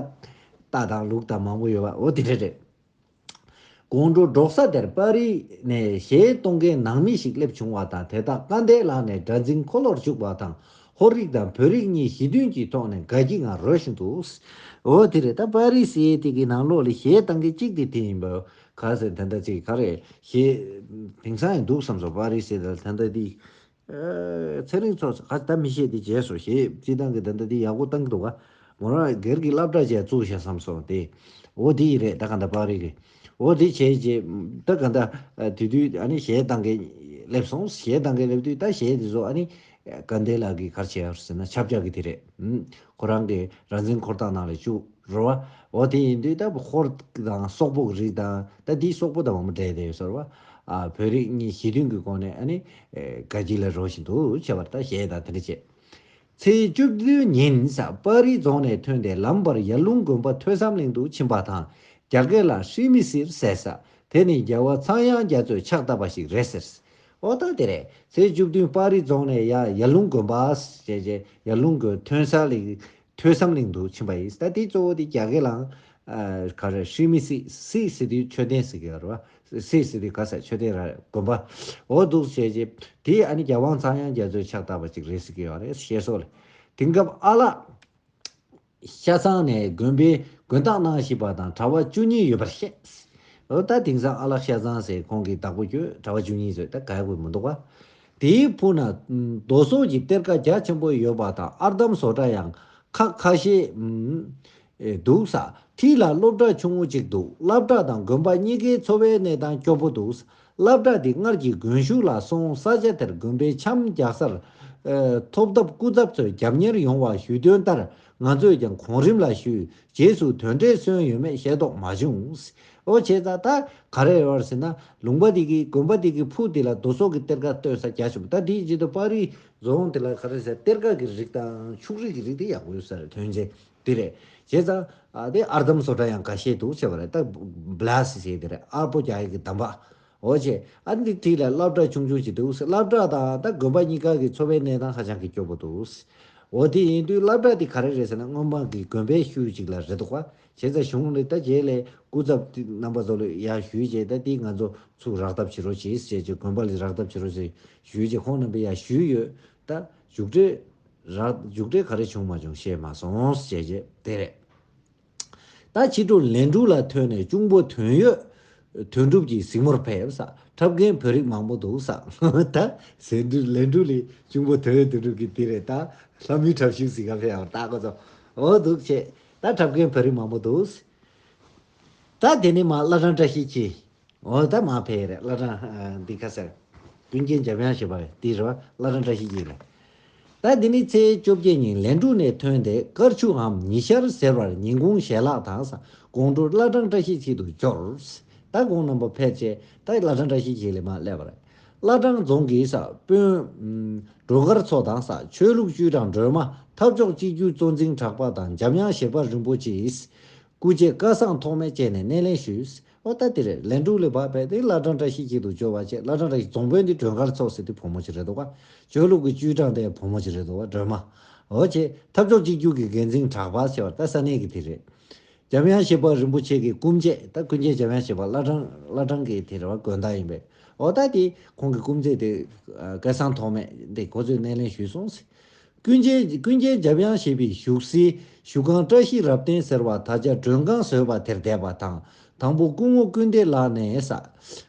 རྟ་དང་ལུག་དང་མང་པོ་ཡོད་པ། འོ་དེ་འདྲ་རེད། དགོང་དྲོ་འབྲོག་ས་དེར་པར་རིས་ནས་གཞས་གཏོང་མཁན་ནང་མི་ཞིག་སླེབས་བྱུང་བ་དང་། དེ་དག་སྐལ་ལྡན་ལག་ནས་སྒྲ་འཛིན་འཁོར་ལོར་བཅུག་པ་དང་ ཧོར་རིགས་དང་བོད་རིགས་གཉིས་ཞི་མཐུན་གྱི་ཐོག་ནས་དགའ་སྐྱིད་ངང་རོལ་བཞིན་འདུག། འོ་དེ་རེད། ད་པར་རིས་ཟེར་དེ་གི་ནང་ལོགས་ལ་གཞས་བཏང་མཁན་གཅིག་དེ་དེ་ཡིན་པ། ག་ཟེར། ད་ལྟ་ཅིག་ག་རེ་གཞས་དེང་སང་ཡང་འདུག་བསམ་སོང་། པར་རིས་ཟེར། ད་ད་ལྟ་དེ། ཨ། ཚེ་རིང་མཚོ་ཁ་ད་མི་ཤེས་དེ་བརྗེད་སོང་། གཞས་སྤྱི་བཏང་གི་ད་ལྟ་དེ་ཡག་པོ་བཏང་གི་འདུག་ག། མོ་རང་སྒེར་གྱི་སློབ་གྲྭ་བཅས་བཙུགས་ཤག་བསམ་སོང་དེ། འོ་དེ་ཡིན་རེད། ད་ག་ད་པར་རིས་གི། འོ་དེ་བྱས་རྗེས་ད་ག་ད། ཨ། དེ་དུས་ཨ་ནི་གཞས་བཏང་མཁན་སླེབས་སོང་། གཞས་བཏང་མཁན་སླེབས་དུས་ད་གཞས་དེ་ཚོ་ཨ་ནི་དགའ་ལྡན་ལགས་ཀྱིས་ག་རེ་བྱས་ཡོད་ཟེར་ན། ཆབ་ཆ་གི་དེ་རེད། ཨུམ། ཁོ་རང་གི་རང་བཙན་འཁོར་ཐག་ནང་ལ་བཅུག་རེད་བ། འོ་དེ་ཡིན་དུས་ད་ཧོར་དང་སོག་པོ་གི་རིགས་དང་། ད་དེའི་སོག་པོ་དང་མང་པོ་འདྲེས་བསྡད་ཡོད་ཟེར་བ། ཨ། བོད་རིགས་གཉིས་ཞི་མཐུན་གྱི་སྒོ་ནས་ཨ་ནི། ཨེ། དགའ་སྐྱིད་ལ་རོལ་བཞིན་འདུག་བྱས་པ་རེད། ད་གཞས་དང་དེ་འདྲ་བྱས། ཚེས་བཅུ་བདུན་ཉིན་ས་པར་རིས་རྫོང་ནས་ཐོན་ཏེ་ལམ་བར་ཡར་ཀླུང་དགོན་པ་ཐོས་བསམ་གླིང་དུ་ཕྱིན་པ་དང་། རྒྱ་སྐད་ལ་ཧྲི་མི་སིར་ཟེར་ས། དེ་ནི་རྒྱལ་བ་ཚངས་དབྱངས་རྒྱ་མཚོས་ཕྱག་བཏབ་པ་ཞིག་རེད་ཟེར། འོ་ད་དེ་རེད། ཚེས་བཅུ་བདུན་པར་རིས་རྫོང་ནས་ཡར་ཡར་ཀླུང་དགོན་པ་ཟེར་བྱས། ཡར་ཀླུང་དགོན་ཐོས་བསམ་གླིང་། ཐོས་བསམ་གླིང་དུ་ཕྱིན་པ་ཡིན། ད་དེ་གཙོ་བོ་དེ་རྒྱ་སྐད་ལའང་། ཨ། ག་རེ། ཧྲི་མི་སི། སི་ཟེར་དུས་མཆོད་རྟེན་ཟེར་གྱི་ཡོད་རེད་བ། སི་ཟེར་དུས་ག་ས། མཆོད་རྟེན་ར། དགོན་པ། འོ་འདུག་བྱས་རྗེས་དེ་ཨ་ནི་རྒྱལ་དབང་ཚངས་དབྱངས་རྒྱ་མཚོས་ཕྱག་བཏབ་པ་ཅིག་རེད་ཟེར་གྱི་ཡོད་རེད། ཞེས་སོགས་ལས། དེང་སྐབས་ཨ་ལགས་ཤ་ཚང་ནས་དགོན་པའི་དགོན་བདག་གནང་བཞིན་པ་དང་གྲྭ་པ་བཅུ་གཉིས་ཡོད་པར་བཤད། འོ་ད་དེང་སང་ཨ་ལགས་ཤ་ཚང་ཟེར་ཁོང་གི་བདག་པོ་ཁྱོད་གྲྭ་པ་བཅུ་གཉིས་ཟེར། ད་ག་ཡག་པོ་མི་འདུག་བ། དེའི་ཕུ་ན་རྡོ་སོག་གི་གཏེར་ཁ་རྒྱ་ཆེན་པོ་ཡོད་པ་དང་། ཨར་འདམ་བཟོ་གྲྭ་ཡང་ཁག་ཁ་ཤས། ཨུམ། ཨེ། འདུག་ས། འདི་ལ་སློབ་གྲྭ་ཆུང་ངུ་གཅིག་འདུག། སློབ་གྲྭ་དང་དགོན་པ་གཉིས་ཀའི་འཚོ་བའི་གནས་སྟངས་སྐྱོ་པོ་འདུག། སློབ་གྲྭ་འདི་སྔར་གྱི་དགོན་ཤུལ་ལ་སོང་། ས་ཆ་དེར་དགོན་པའི་འཆམ་རྒྱག་སར། ཨེ། ཐོབ་ཐབས་སྐུ་ཚབ་ཚོས་རྒྱབ་གཉེར་ཡོང་བ་ཞུས་དོན་ལྟར། ང་ཚོས་ཀྱང་གོང་རིམ་ལ་ཞུས། རྗེས་སུ་དོན་འབྲས་སོན་ཡོད་མེད་ཤེས་རྟོགས་མ་བྱུང་། འོ་བྱས་ཙང་ད་ག་རེ་ཡོད་ཟེར་ན། ལུང་པ་འདི་གི། དགོན་པ་འདི་གི་ཕུ་འདི་ལ་རྡོ་སོག་གི་གཏེར་ཁ་བཏོན་ས་རྒྱ་ཆེན་པོ། ད་འདིའི་རྗེས་སུ་པར་རིས་རྫོང་དེ་ལ་ག་རེ་ཟེར། གཏེར་ཁ་གི་རིགས་དང་ཕྱུགས་རིགས་ཀྱི་རིགས་དེ་ཡག་པོ་ཡོད་ས་རེད། ཐོན་རྗེས་དེ་རེད། བྱས་ཙང་། ཨ། དེ་ཨར་འདམ་བཟོ་གྲྭ་ཡང་ཁ་ཤས་འདུག་བྱས་པ་རེད། ད་བླ་སི་ཟེར་དེ་རེད། ཨར་པོ་རྒྱག་ཡག་གི་འདམ་པ། འོ་བྱས། ཨ་ནི་དེ་ལ་སློབ་གྲྭ་ཆུང་ཆུང་ཅིག་འདུག། སློབ་གྲྭ་དང་ད་དགོན་པ་གཉིས་ཀ་གི་འཚོ་བའི་གནས་སྟངས་ཧ་ཅང་གི་སྐྱོ་པོ་འདུག། འོ་དེ་ཡིན་དུས་སློབ་གྲྭ་དེ་ག་རེ་རེད་ཟེར་ན། སྔོན་མ་གི་དགོན་པའི་ཤུལ་ཅིག་ལ་རེད་འདུག་བ། བྱས་ཙང་གཞུང་ནས་ད་རྗེས་ལ་སྐུ་ཚབ་དེ་རྣམ་པ་ཚོ་ལ་ཡར་ཞུས་རྗེས། ད་དེ་ང་ཚོ་ཚུར་རག་ཐབས་བྱེད་རོགས་བྱེད་ཟེར་རྗེས། དགོན་པ་ལ་རག་ཐབས་བྱེད་རོགས་ཟེར་ཞུས་རྗེས། ཁོང་རྣམ་པས་ཡར་ཞུས་ཡོད། ད་མཇུག་འབྲས་རག། མཇུག་འབྲས་ག་རེ་བྱུང་མ་བྱུང་ཤེས་མ་སོང་ཟེར་རྗེས་དེ་རེད། ད་ཕྱི་དྲོ་ལན་གྲུ་ལ་ཐོན་ནས་གཅུང་པོ་དོན་ཡོད། དོན་གྲུབ་ཀྱི་གཟིགས་མོར་ཕེབས་ས། འཁྲབ་མཁན་བོད་རིགས་མང་པོ་འདུག་ས། ད་ཟེར་དུས་ལན་གྲུ་ལ་གཅུང་པོ་དོན་ཡོད་དོན་གྲུབ་ཀྱི་དེ་རེད། ད་ལྷ་མོའི་འཁྲབ་གཞུང་གཟིགས་ག་ཕེབས་ཡག་ད་ཁོ་ཚོ། འོ་འདུག་བྱས། ད་འཁྲབ་མཁན་བོད་རིགས་མང་པོ་འདུག། ད་དེ་ནས་མར་བླ་བྲང་བཀྲ་ཤིས་འཁྱིལ། འོ་ད་མར་ཕེབས་རེད། བླ་བྲང་། ཨ། འདི་ག་ཟེར། ཀུན་མཁྱེན་འཇམ་དབྱངས་བཞད་པ་དེ་རེད་བ། བླ་བྲང་བཀྲ་ཤིས་འཁྱིལ་ལ། ད་དེ་ནི་ཚེས་བཅོ་བརྒྱད་ཉིན་ལན་གྲུ་ནས་ཐོན་ཏེ་སྐར་ཆུའམ་ཉི་ཤར་ཟེར་བར་ཉིན་གུང་ཞལ་ལག་དང་། དགོང་དྲོ་བླ་བྲང་བཀྲ་ཤིས་འཁྱིལ་དུ་འབྱོར། ད་ཁོང་རྣམ་པ་ཕེབས་རྗེས་ད་བླ་བྲང་བཀྲ་ཤིས་འཁྱིལ་ལ་མར་སླེབས་པ་རེད། བླ་བྲང་རྫོང་གི་ས་དཔོན། ཨུམ། སྒྲོལ་དཀར་མཚོ་དང་། ས་ཆོས་ལུགས་ཅུས་དྲུང་སྒྲོལ་མ། ཐབས་མཆོག་སྤྱི་རྒྱུ་གཙོ་འཛིན་གྲགས་པ་དང་། འཇམ་དབྱངས་བཞད་པ་རིན་པོ་ཆེའི་སྐུ་མཆེད་སྐལ་བཟང་ཐོགས་མེད་བཅས་ནས་སྣེ་ལེན་ཞུས། འོ་ད་དེ་རེད། ལན་གྲུ་ལ་ཕར་ཕེབས་ཏེ་བླ་བྲང་བཀྲ་ཤིས་འཁྱིལ་དུ་འབྱོར་བ་བྱས། བླ་བྲང་བཀྲ་ཤིས་རྫོང་དཔོན་དེ་སྒྲོལ་དཀར་མཚོ་ཟེར་དུས་བུ་མོ་ཅིག་རེད་འདུག་ག། ཆོས་ལུགས་ཀྱི་ཅུས་དྲུང་དེ་བུ་མོ་ཅིག་རེད་འདུག་ག། སྒྲོལ་མ། འོ་བྱས། ཐབས་མཆོག་སྤྱི་རྒྱུ་གི་འགན་འཛིན་གྲགས་པ་ཟེར་བ་ད་ས་གནས་ཀྱི་དེ་རེད། འཇམ་དབྱངས་བཞད་པ་རིན་པོ་ཆེ་གི་སྐུ་མཆེད། ད་ཀུན་མཁྱེན་འཇམ་དབྱངས་བཞད་པ་བླ་བྲང་། བླ་བྲང་གི་དེ་རེད་བ། དགོན་བདག་ཡིན་པས། འོ་ད་དེ་ཁོང་གི་སྐུ་མཆེད་དེ། ཨ། སྐལ་བཟང་ཐོགས་མེད་དེ་ཁོ་ཚོས་སྣེ་ལེན་ཞུས་སོང་། ཀུན་མཁྱེན། ཀུན་མཁྱེན་འཇམ་དབྱངས་བཞད་པའི་བཞུགས་སའི་བཞུགས་ཁང་བཀྲ་ཤིས་རབ་བརྟན་ཟེར་བ་ད་ཆ་མགྲོན་ཁང་བཟོས་པ་དེར་བསྡད་པ་དང་། དང་པོ་སྐུ་ངོ་ཀུན་བདེ་ལགས་ནས་ས།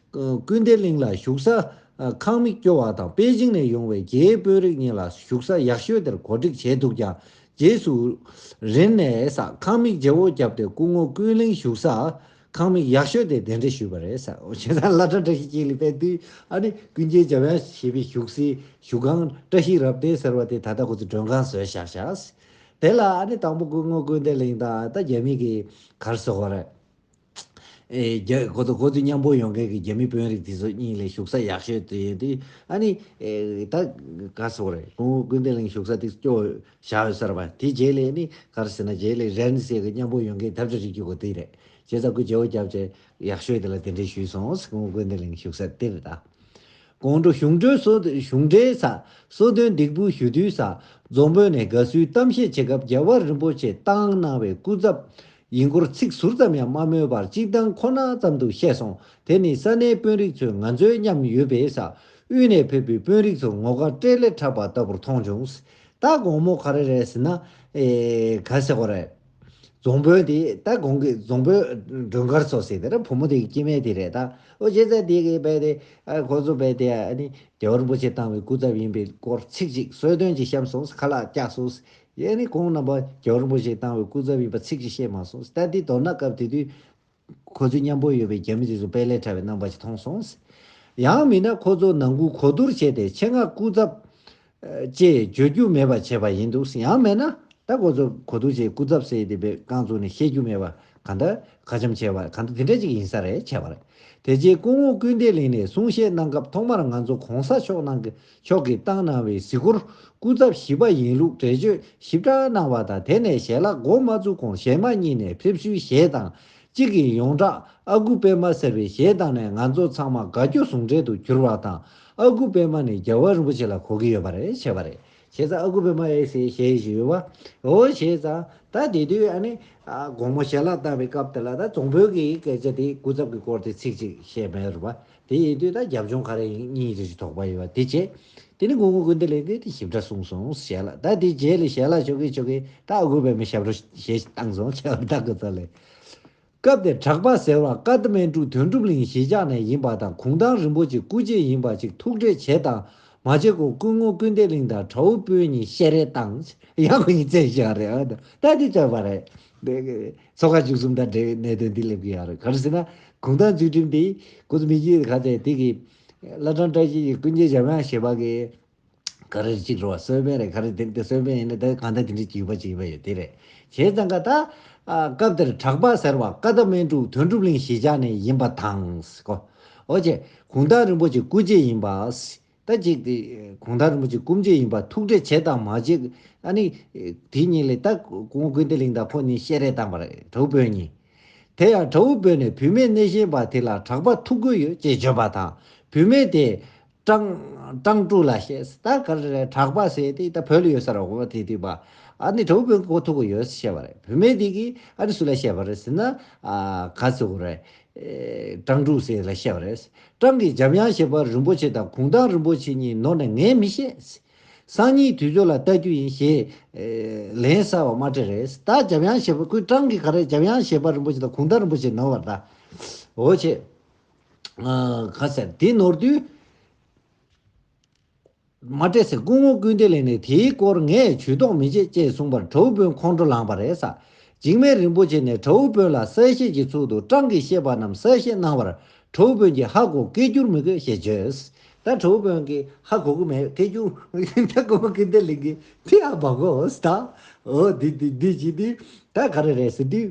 ཀུན་བདེ་གླིང་ལ་བཞུགས་ས། ཨ། ཁང་མིག་སྐྱོ་བ་དང་། པེ་ཅིང་ནས་ཡོང་བའི་རྒྱའི་དཔོན་རིགས་གཉིས་ལ་བཞུགས་ས་ཡག་ཤོས་དེར་གོ་སྒྲིག་བྱས་འདུག་ཀྱང་། རྗེས་སུ་རིང་ནས་ས་ཁང་མིག་བརྗེ་བོ་བརྒྱབ་སྟེ་སྐུ་ངོ་ཀུན་གླིང་བཞུགས་ས་ཁང་མིག་ཡག་ཤོས་དེ་གདན་འདྲེན་ཞུས་པ་རེད་ས། འོ་བྱས་ཙང་བླ་བྲང་བཀྲ་ཤིས་འཁྱིལ་ལ་ཕེབས་དུས་ཨ་ནི་ཀུན་མཁྱེན་འཇམ་དབྱངས་བཞད་པའི་བཞུགས་སའི་བཞུགས་ཁང་བཀྲ་ཤིས་རབ་བརྟན་ཟེར་བ་དེ་ད་ལྟ་ཁོ་ཚོས་མགྲོན་ཁང་བཟོས་བཞག་བཞག། དེ་ལ་ཨ་ནི་དང་པོ་སྐུ་ངོ་ཀུན་བདེ་གླིང་དང་ད་རྒྱ་མི་གི་ག་རེ་ཟེར་དགོས་རེད། ཨེ། རྒྱ། ཁོ་ཚོ། ཁོ་ཚོ་མཉམ་པོ་ཡོང་མཁན་གྱི་རྒྱ་མི་དཔོན་རིགས་དེ་ཚོ་གཉིས་ལ་བཞུགས་ས་ཡག་ཤོས་དེ་ཡིན་དུས་ཨ་ནི། ཨེ། ད་ག་ཟེར་དགོས་རེད། སྐུ་ངོ་ཀུན་བདེ་གླིང་བཞུགས་ས་དེ་སྐྱོ་བཞག་ཡོད་ས་རེད་པ། དེ་རྗེས་ལ་ནི་ག་རེ་ཟེར་ན། རྗེས་ལ་རན་ཟེར་གི་མཉམ་པོ་ཡོང་མཁན་ཐབས་ཇ་རིག་རྒྱུ་གོ་དེ་རེད། བྱས་ཙང་སྐུ་བརྗེ་བོ་བརྒྱབ་བྱས་ཡག་ཤོས་དེ་ལ་གདན་འདྲེན་ཞུས་སོང་། སྐུ་ངོ་ཀུན་བདེ་གླིང་བཞུགས་ས་དེ་རེད་ད། དགོང་དྲོ་གཞུང་འབྲེལ་སོ། གཞུང་འབྲེལ་ས། གསོལ་སྟོན་འདེགས་འབུལ་ཞུ་དུས་ས། རྫོང་དཔོན་ནས་དགའ་བསུའི་གཏམ་བཤད་བྱེད་སྐབས་རྒྱལ་བ་རིན་པོ་ཆེས་བཏང་གནང་བའི་སྐུ་ཚབ་ཡིན་སྐོར་ཚིག་ཟུར་ཙམ་ཡང་མ་སྨོས་པར་སྤྱིར་བཏང་ཁོ་ན་ཙམ་དུ་བཤད་སོང་། དེ་ནི་ས་གནས་དཔོན་རིགས་ཚོས་ང་ཚོའི་མཉམ་ཡོད་པས་ས། དབུས་ནས་ཕེབས་པའི་དཔོན་རིགས་ཚོར་ངོ་དགའ་སྤྲེལ་ལེ་འཁྲབ་པ་ལྟ་བུར་མཐོང་བྱུང་། ད་ ད་དགོང་མོ་ག་རེ་རེད་ཟེར་ན། ཨེ་ག་ཟེར་དགོས་རེད། རྫོང་དཔོན་དེ་ད་གོང་གི་རྫོང་དཔོན་སྒྲོལ་དཀར་ཚོ་ཟེར་དེ་ར་བུ་མོ་དེ་གི་སྐྱེ་དམན་དེ་རེད་ད། ཨོ་བྱས་ཙང་དེ་གི་བས་དེ་ཨ་ཁོ་ཚོ་བས་དེ་ཨ་ནི་རྒྱལ་བ་རིན་པོ་ཆེ་བཏང་བའི་སྐུ་ཚབ་ཡིན་པའི་སྐོར་ཚིག་གཅིག་གསོལ་སྟོན་གཅིག་བཤམས་སོང་ཁ་ལག་བཀྱགས་སོང་། ཨ་ནི་ཁོང་རྣམ་པ་རྒྱལ་བ་རིན་པོ་ཆེ་བཏང་བའི་སྐུ་ཚབ་ཡིན་པ་ཚིག་གཅིག་བཤད་མ་སོང་། ད་དེ་མདོར་ན་སྐབས་དེ་དུས་ཁོ་ཚོའི་མཉམ་པོ་ཡོད་པའི་རྒྱ་མི་དེ་ཚོ་དཔལ་ལས་ཕྲ་བའི་རྣམ་པ་ཞིག་མཐོང་སོང་། ཡང་མིན་ན་ཁོ་ཚོ་ནང་ཁུལ་གོ་བསྡུར་བྱས་ཏེ་ཆེད་མངགས་སྐུ་ཚབ་ཅེས་བརྗོད་རྒྱུ་མེད་པ་བྱས་པ་ཡིན་འདུག་ཡང་མེད་ན་ད་ཁོ་ཚོ་གོ་བསྡུར་བྱས་སྐུ་ཚབ་ཟེར་དེ་པའི་རྐང་བཙུགས་ནས་བཤད་རྒྱུ་མེད་པ་གང་ལྟར་ཁ་འཆམ་བྱས་པ་གང་ལྟར་དེ་འདྲ་ཅིག་ཡིན་ས་རེད་བྱས་པ་རེད། དེ་རྗེས་སྐུ་ངོ་ཀུན་བདེ་གླིང་ནས་གསུང་བཤད་གནང་སྐབས་ཐོག་མར་ང་ཚོ་གོང་ས་མཆོག་གནང་གི་མཆོག་གིས་བཏང་གནང་བའི་གཟིགས་སྐོར་སྐུ་ཚབ་བཞི་པ་ཡིན་ལུགས་འགྲེལ་བརྗོད་ཞིབ་ཕྲ་གནང་བ་དང་དེ་ནས་ཞལ་ལག་འགོ་མ་བཙུགས་གོང་གཞས་མ་གཉིས་ནས་ཕེབས་བསུའི་གཞས་དང་། གཅིག་གིས་ཡོངས་གྲགས་ཨ་ཁུ་པད་མ་ཟེར་བའི་གཞས་བཏང་ནས་ང་ཚོ་ཚང་མ་དགའ་སྐྱོ་ཟུང་འབྲེལ་དུ་གྱུར་བ་དང་། ཨ་ཁུ་པད་མ་ནི་རྒྱལ་བ་རིན་པོ་ཆེ་ལ་གོ་གི་ཡོད་པ་རེད་བྱས་པ་རེད། བྱས་ཙང་ཨ་ཁུ་པད་མ་ཨེ་ཟེར་གཞས་ཞིག་ཡོད་པ། འོ་བྱས་ཙང་ད་དེ་དུས་ཨ་ནི་ཨ་དགོང་མོ་ཞལ་ལག་བཏང་བའི་སྐབས་དེ་ལ་ད་རྫོང་དཔོན་གྱི་སྐད་ཆ་དེ་སྐུ་ཚབ་ཀྱི་སྐོར་དེ་ཚིག་གཅིག་བཤད་མེད་རེད་པ། དེ་ཡིན་དུས་ད་རྒྱབ་ལྗོངས་ག་རེ་ཡིན་གཉིས་རེ་ཞིག་དོགས་པ་ཡོད་པ་དེ་བྱས། དེ་ནི་སྐུ་ངོ་ཀུན་བདེ་གླིང་གིས་དེ་ཞིབ་ཕྲ་གསུངས་སོང་ཞལ་ལག་ད་དེ་རྗེས་ལ་ཞལ་ལག་ཆོག་གི་ཆོག་གི་ད་ཨ་ཁུ་པད་མའི་ཞབས་བྲོ་ཞེས་བཏང་སོང་ཆེ་བ་ད་ཁོ་ཚོ་ལས། སྐབས་དེར་གྲགས་པ་ཟེར་བ་ཀ་ཏ་མན་གྲུ་དོན་གྲུབ་གླིང་གཞིས་ཆགས་ནས་ཡིན་པ་དང་གུང་ཐང་རིན་པོ་ཆེ་སྐུ་མཆེད་ཡིན་པ་ཅིག་ཐུག་འཕྲད་བྱས་དང་མ་བྱས་གོང་སྐུ་ངོ་ཀུན་བདེ་གླིང་དང་གྲྭ་བོ་དཔོན་གཉིས་བཤད་རེས་བཏང་ཡང་ཁོ་གཉིས་བཙན་བཞག་རེད་ཨ་ད་དེ་བཅར་བ་རེད། འདི་ཚོགས་ཁག་བཅུ་གསུམ་དང་འབྲེལ་བའི་གནད་དོན་འདི་སླེབས་ཀྱི་ཡོད་རེད་ག་རེ་ཟེར་ན་གུང་ཐང་ཚུལ་ཁྲིམས་དེ་ཁོ་ཚོ་མི་གཅིག་ག་ཚད་དེ་གི་བླ་བྲང་བཀྲ་ཤིས་ཀྱི་ཀུན་མཁྱེན་འཇམ་དབྱངས་ཞེས་པ་གི་ག་རེ་གཅིག་རེད་བ་གསོལ་དཔོན་རེད་ག་རེ་དེ་འདི་གསོལ་དཔོན་ཡིན་ན་ད་གང་ལྟར་དེ་འདྲའི་བརྒྱུད་པ་ཅིག་ཡིན་པ་ཡོད་དེ་རེད། བྱས་ཙང་ཀ་ད་ཨ་སྐབས་དེར་གྲགས་པ་ཟེར་བ་ཀ་ཏ་མན་གྲུ་དོན་གྲུབ་གླིང་གཞིས་ཆགས་ནས་ཡིན་པ་དང་གོ། འོ་ཅེ་གུང་ཐང་རིན་པོ་ཆེ་སྐུ་མཆེད་ཡིན་པ། ད་ཅིག་དེ་གུང་ཐང་རིན་པོ་ཆེ་སྐུ་མཆེད་ཡིན་པ་ཐུག་འཕྲད་བྱས་དང་མ་བྱས་ཨ་ནི་དེ་གཉིས་ལས་ད་སྐུ་ངོ་ཀུན་བདེ་གླིང་དང་ཁོ་གཉིས་བཤད་རེས་བཏང་པ་རེད་གྲྭ་བོ་དཔོན་གཉིས། དེ་ཡང་གྲྭ་བོ་དཔོན་ནས་བུད་མེད་སྣེ་ཤན་པ་དེ་ལ་གྲགས་པ་ཐུག་དགོས་ཡོད་ཅེས་བརྗོད་པ་དང་བུད་མེད་དེ་ཀྲང་ཀྲང་ཀྲུའུ་ལ་བཤད་ད་ག་རེ་རེད་གྲགས་པ་ཟེར་དེ་ད་བོད་ལ་ཡོད་ས་རེད་འོ་དེ་དུས་པ་ཨ་ནི་གྲྭ་བོ་དཔོན་གྱིས་ཁོ་ཐུག་དགོས་ཡོད་ཟེར་བཤད་པ་རེད་བུད་མེད་དེ་གིས་ཨ་ནི་སུ་ལ་བཤད་པ་རེད་ཟེར་ན་ཨ་ག་ཟེར་དགོས་རེད། ཨེ་ཀྲང་ཀྲུའུ་ཟེར་ལ་བཤད་པ་རེད། ཀྲང་གིས་འཇམ་དབྱངས་བཞད་པ་རིན་པོ་ཆེ་དང་གུང་ཐང་རིན་པོ་ཆེ་གཉིས་ནོར་ནས་ངས་མི་ཤེས། སང་ཉིན་དུས་ཚོད་ལ་ལྟ་རྒྱུ་ཡིན་ཞེས་ཨེ་ལན་ཟེར་བ་མ་སྤྲད་རེད། ད་འཇམ་དབྱངས་བཞད་པ་ཁོས་ཀྲང་གིས་ག་རེ་འཇམ་དབྱངས་བཞད་པ་རིན་པོ་ཆེ་དང་གུང་ཐང་རིན་པོ་ཆེ་ནོར་བ་ད། འོ་ཆེ། ཨ་ག་ཟེར་དེ་ནོར་དུས། མ་སྤྲད་ཟེར་སྐུ་ངོ་ཀུན་བདེ་ལགས་ནས་དེའི་སྐོར་ངས་ཇུས་གཏོགས་མི་བྱེད་ཅེས་གསུངས་པར་གྲྭ་བོ་དཔོན་ཁོང་ཁྲོ་ལངས་པ་རེད་ས། འཇིགས་མེད་རིན་པོ་ཆེ་ནས་གྲྭ་བོ་དཔོན་ལ་གསལ་བཤད་ཀྱི་ཚུལ་དུ་ཀྲང་གིས་བཤད་པ་རྣམས་གསལ་བཤད་གནང་བར་གྲྭ་བོ་དཔོན་གྱིས་ཧ་གོ་སྐད་སྒྱུར་མི་དགོས་ཞེས་བརྗོད། ད་གྲྭ་བོ་དཔོན་གྱིས་ཧ་གོ་གི་མེད་སྐད་སྒྱུར་ད་སྐུ་ངོ་ཀུན་བདེ་ལགས་ཀྱིས་དེ་ཧ་མ་གོ་ད། འོ་འདི་འདི་འདི་ཅི་འདི་ད་ག་རེ་རེད་ཟེར་དུས།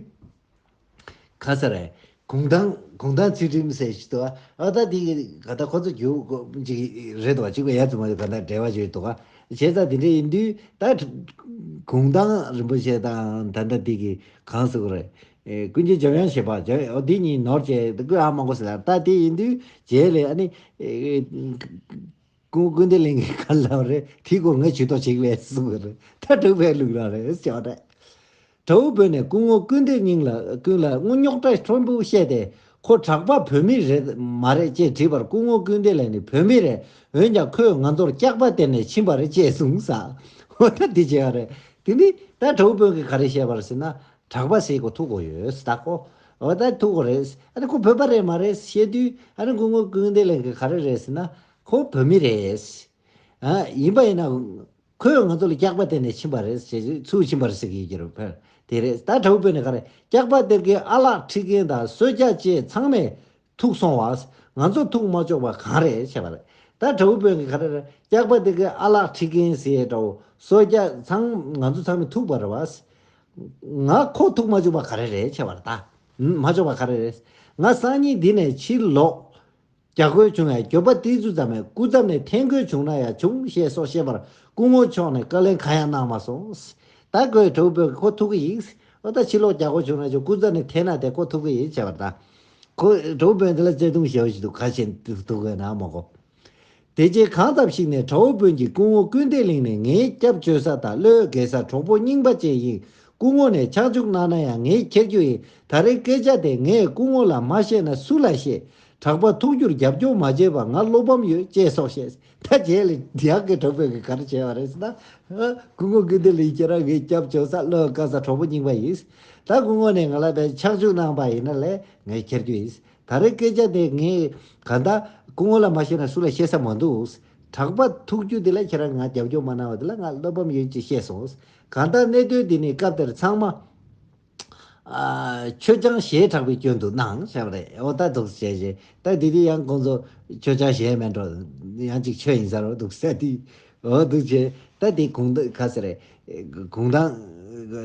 ག་ས་རེད། གུང་ཐང་གུང་ཐང་ཚུལ་ཁྲིམས་ཟེར་ཞིག་འདུག་ཨ། ཨ་ད་དེ་ག་ད་ཁོ་ཚོ་རྒྱུག་གོ་ཅིག་རེད་འདུག་ཨ། གཅིག་པ་ཡ་ཚོ་མ་ག་ད་འབྲེལ་བ་ཅིག་འདུག་ཨ། བྱས་ཙང་དེ་འདྲ་ཡིན་དུས་ད་གུང་ཐང་རིན་པོ་ཆེ་དང་ད་ད་དེ་གི་གང་ཟེར་དགོས་རེད། ཨེ་ཀུན་མཁྱེན་འཇམ་དབྱངས་བཞད་པ་འཇམ་དབྱངས་འོ་དེ་གཉིས་ནོར་བྱས་དེ་ཀོས་ཨ་མ་གོ་ཟེར་ལ་ད་དེ་ཡིན་དུས་རྗེས་ལས་ཨ་ནི། ཨེ་ཀུན་ཀུན་བདེ་གླིང་གིས་ག་ལབ་རེད་དེའི་སྐོར་ངས་ཇུས་གཏོགས་བྱེད་ཀྱི་མེད་ཟེར་གྱི་རེད་ད་གྲུབ་པའི་ལུགས་ལ་རེད་ཟེར་བ་རེད། གྲྭ་བོ་དཔོན་ནས་སྐུ་ངོ་ཀུན་བདེ་གླིང་ལ་ཀུན་ལ་དངུལ་རྙོག་དྲ་ཕྲན་བུ་བཤད་དེ་ཁོ་གྲགས་པ་བོད་མི་རེད་མ་རེད་ཅེས་དྲིས་པར་སྐུ་ངོ་ཀུན་བདེ་ལགས་ནི་བོད་མི་རེད། འོན་ཀྱང་ཁོས་ང་ཚོར་སྐྱག་པ་སྟེར་ནས་ཕྱིན་པ་རེད་ཅེས་གསུངས་ས། འོ་ད་འདི་བྱས་པ་རེད། དེ་ནི་ད་གྲྭ་བོ་དཔོན་གྱིས་ག་རེ་བཤད་པ་རེད་ཟེར་ན་གྲགས་པ་ཟེར་གོ་ཐུག་གོ་ཡོད་ཟེར་ད་ཁོ། འོ་ད་ཐུག་གོ་རེད། ཨ་ནི་ཁོ་བོད་པ་རེད་མ་རེད་བཤད་དུས་ཨ་ནི་སྐུ་ངོ་ཀུན་བདེ་ལགས་ཀྱིས་ག་རེ་རེད་ཟེར་ན་ཁོ་བོད་མི་རེད། ཨ་ཡིན་པ་ཡིན་ན། ཁོས་ང་ཚོ་ལ་སྐྱག་པ་སྟེར་ནས་ཕྱིན་པ་རེད་ཟེར་ཚུར་ཕྱིན་པ་རེད་ཟེར་གྱི་ཡོད་ཀྱི་རེད་ཕེར། དེ་རེད་ད་གྲྭ་བོ་དཔོན་ནས་ག་རེ་སྐྱག་པ་སྟེར་མཁན་ཨ་ལགས་ཁྲིད་མཁན་དང་གསོལ་ཇ་བཅས་ཚང་མས་ཐུག་སོང་བ། ང་ཚོ་ཐུག་མ་བཅུག་པ་གང་རེད་བྱས་པ་རེད། ད་གྲྭ་བོ་དཔོན་གྱིས་ག་རེ་རེད་སྐྱག་པ་སྟེར་མཁན་ཨ་ལགས་ཁྲིད་མཁན་ཟེར་འདྲ་བོ་གསོལ་ཇ་ཚང་ང་ཚོ་ཚང་མས་ཐུག་པ་རེད་བ། ང་ཁོ་ཐུག་མ་བཅུག་པ་ག་རེ་རེད་བྱས་པ་རེད་ད། མ་བཅུག་པ་ག་རེ་རེད། ང་སང་ཉིན་འདི་ནས་ཕྱིར་ལོག་རྒྱག་དགོས་བྱུང་ཡང་འགྱོད་པ་ཏིལ་ཙུ་ཙམ་མེད་སྐུ་ཚབ་ནས་འཐེན་དགོས་བྱུང་ན་ཡང་བྱུང་ཞེས་སོགས་བཤད་པར་སྐུ་ངོ་མཆོག་ནས་བཀའ་ལན་གང་ཡང་གནང་མ་སོང་། ད་ཁོས་གྲོགས་པོས་ཁོ་ཐུག་གི་ཡིན། ཨོ་ད་ཕྱི་ལོགས་རྒྱག་དགོས་བྱུང་ན་ཆོག་སྐུ་ཚབ་ནས་འཐེན་ན་དེ་ཁོ་ཐུག་གི་ཡིན་བྱས་པར་ད། ཁོ་གྲོགས་པོས་འདི་ལ་བརྩེ་དུང་ཞེ་པོ་ཞིག་འདུག་ག་བྱས་ཐུག་གི་ན་མ་གོ། དེ་རྗེས་གང་ཙམ་ཞིག་ནས་གྲྭ་བོ་དཔོན་གྱིས་སྐུ་ངོ་ཀུན་བདེ་གླིང་ནས་ངའི་སྐྱབས་བཅོལ་ས་དང་བློའི་དགེ་ས་གྲོགས་པོ་རྙིང་པ་བཅས་ཡིན། སྐུ་ངོ་ནས་ཕྱག་འཇུག་གནང་ན་ཡང་ངས་འཁྱེར་རྒྱུ་ཡིན། ད་རེས་སྐད་ཆ་དེ་ངས་སྐུ་ངོ་ལ་མ་བཤད་ན་སུ་ལ་བཤད། གྲགས་པ་ཐུག་རྒྱུར་རྒྱབ་སྐྱོར་མ་བྱས་པ་ང་བློ་ཕམ་ཡོད་ཅེས་སོགས་བཤད། ད་རྗེས་ལ་ཡག་གི་གྲོགས་པོས་གིས་ག་རེ་བྱས་པ་རེད་ཟེར་ན། ཨ། སྐུ་ངོ་ཀུན་བདེ་ལགས་ཁྱེད་རང་གིས་སྐྱབས་བཅོལ་ས་བློ་དགའ་ས་གྲོགས་པོ་རྙིང་པ་ཡིན། ད་སྐུ་ངོ་ནས་ང་ལ་བས་ཕྱག་འཇུག་གནང་པ་ཡིན་ན་ལས་ངས་འཁྱེར་རྒྱུ་ཡིན། ད་རེས་སྐད་ཆ་དེ་ངས་གང་ལྟར་སྐུ་ངོ་ལ་མ་བཤད་ན་སུ་ལ་བཤད་ས་མ་འདུག། གྲགས་པ་ཐུག་རྒྱུ་དེ་ལ་ཁྱེད་རང་ང་རྒྱབ་སྐྱོར་མ་གནང་བ་དེ་ལ་ང་བློ་ཕམ་ཡོད་ཅེས་བཤད་སོང་། གང་ལྟར་གནད་དོན་འདི་ནི་སྐབས་དེར་ཚང་མ། ཨ། མཆོད་ཆང་ཞལ་གྲགས་པའི་སྐྱོན་དུ་སྣང་བྱས་པ་རེད། འོ་ད་འདུག་བྱས་བྱས་ད་འདི་དུས་ཡང་ཁོང་ཚོ་མཆོད་ཆང་ཞལ་མེད་འགྲོ། ཡང་ཅིག་མཆོད་ཡིན་ས་རེད་འདུག་ཟེར་དུས། འོ་འདུག་བྱས་ད་འདི་གུང་ད་ག་ཟེར་རེད། གུང་ཐང་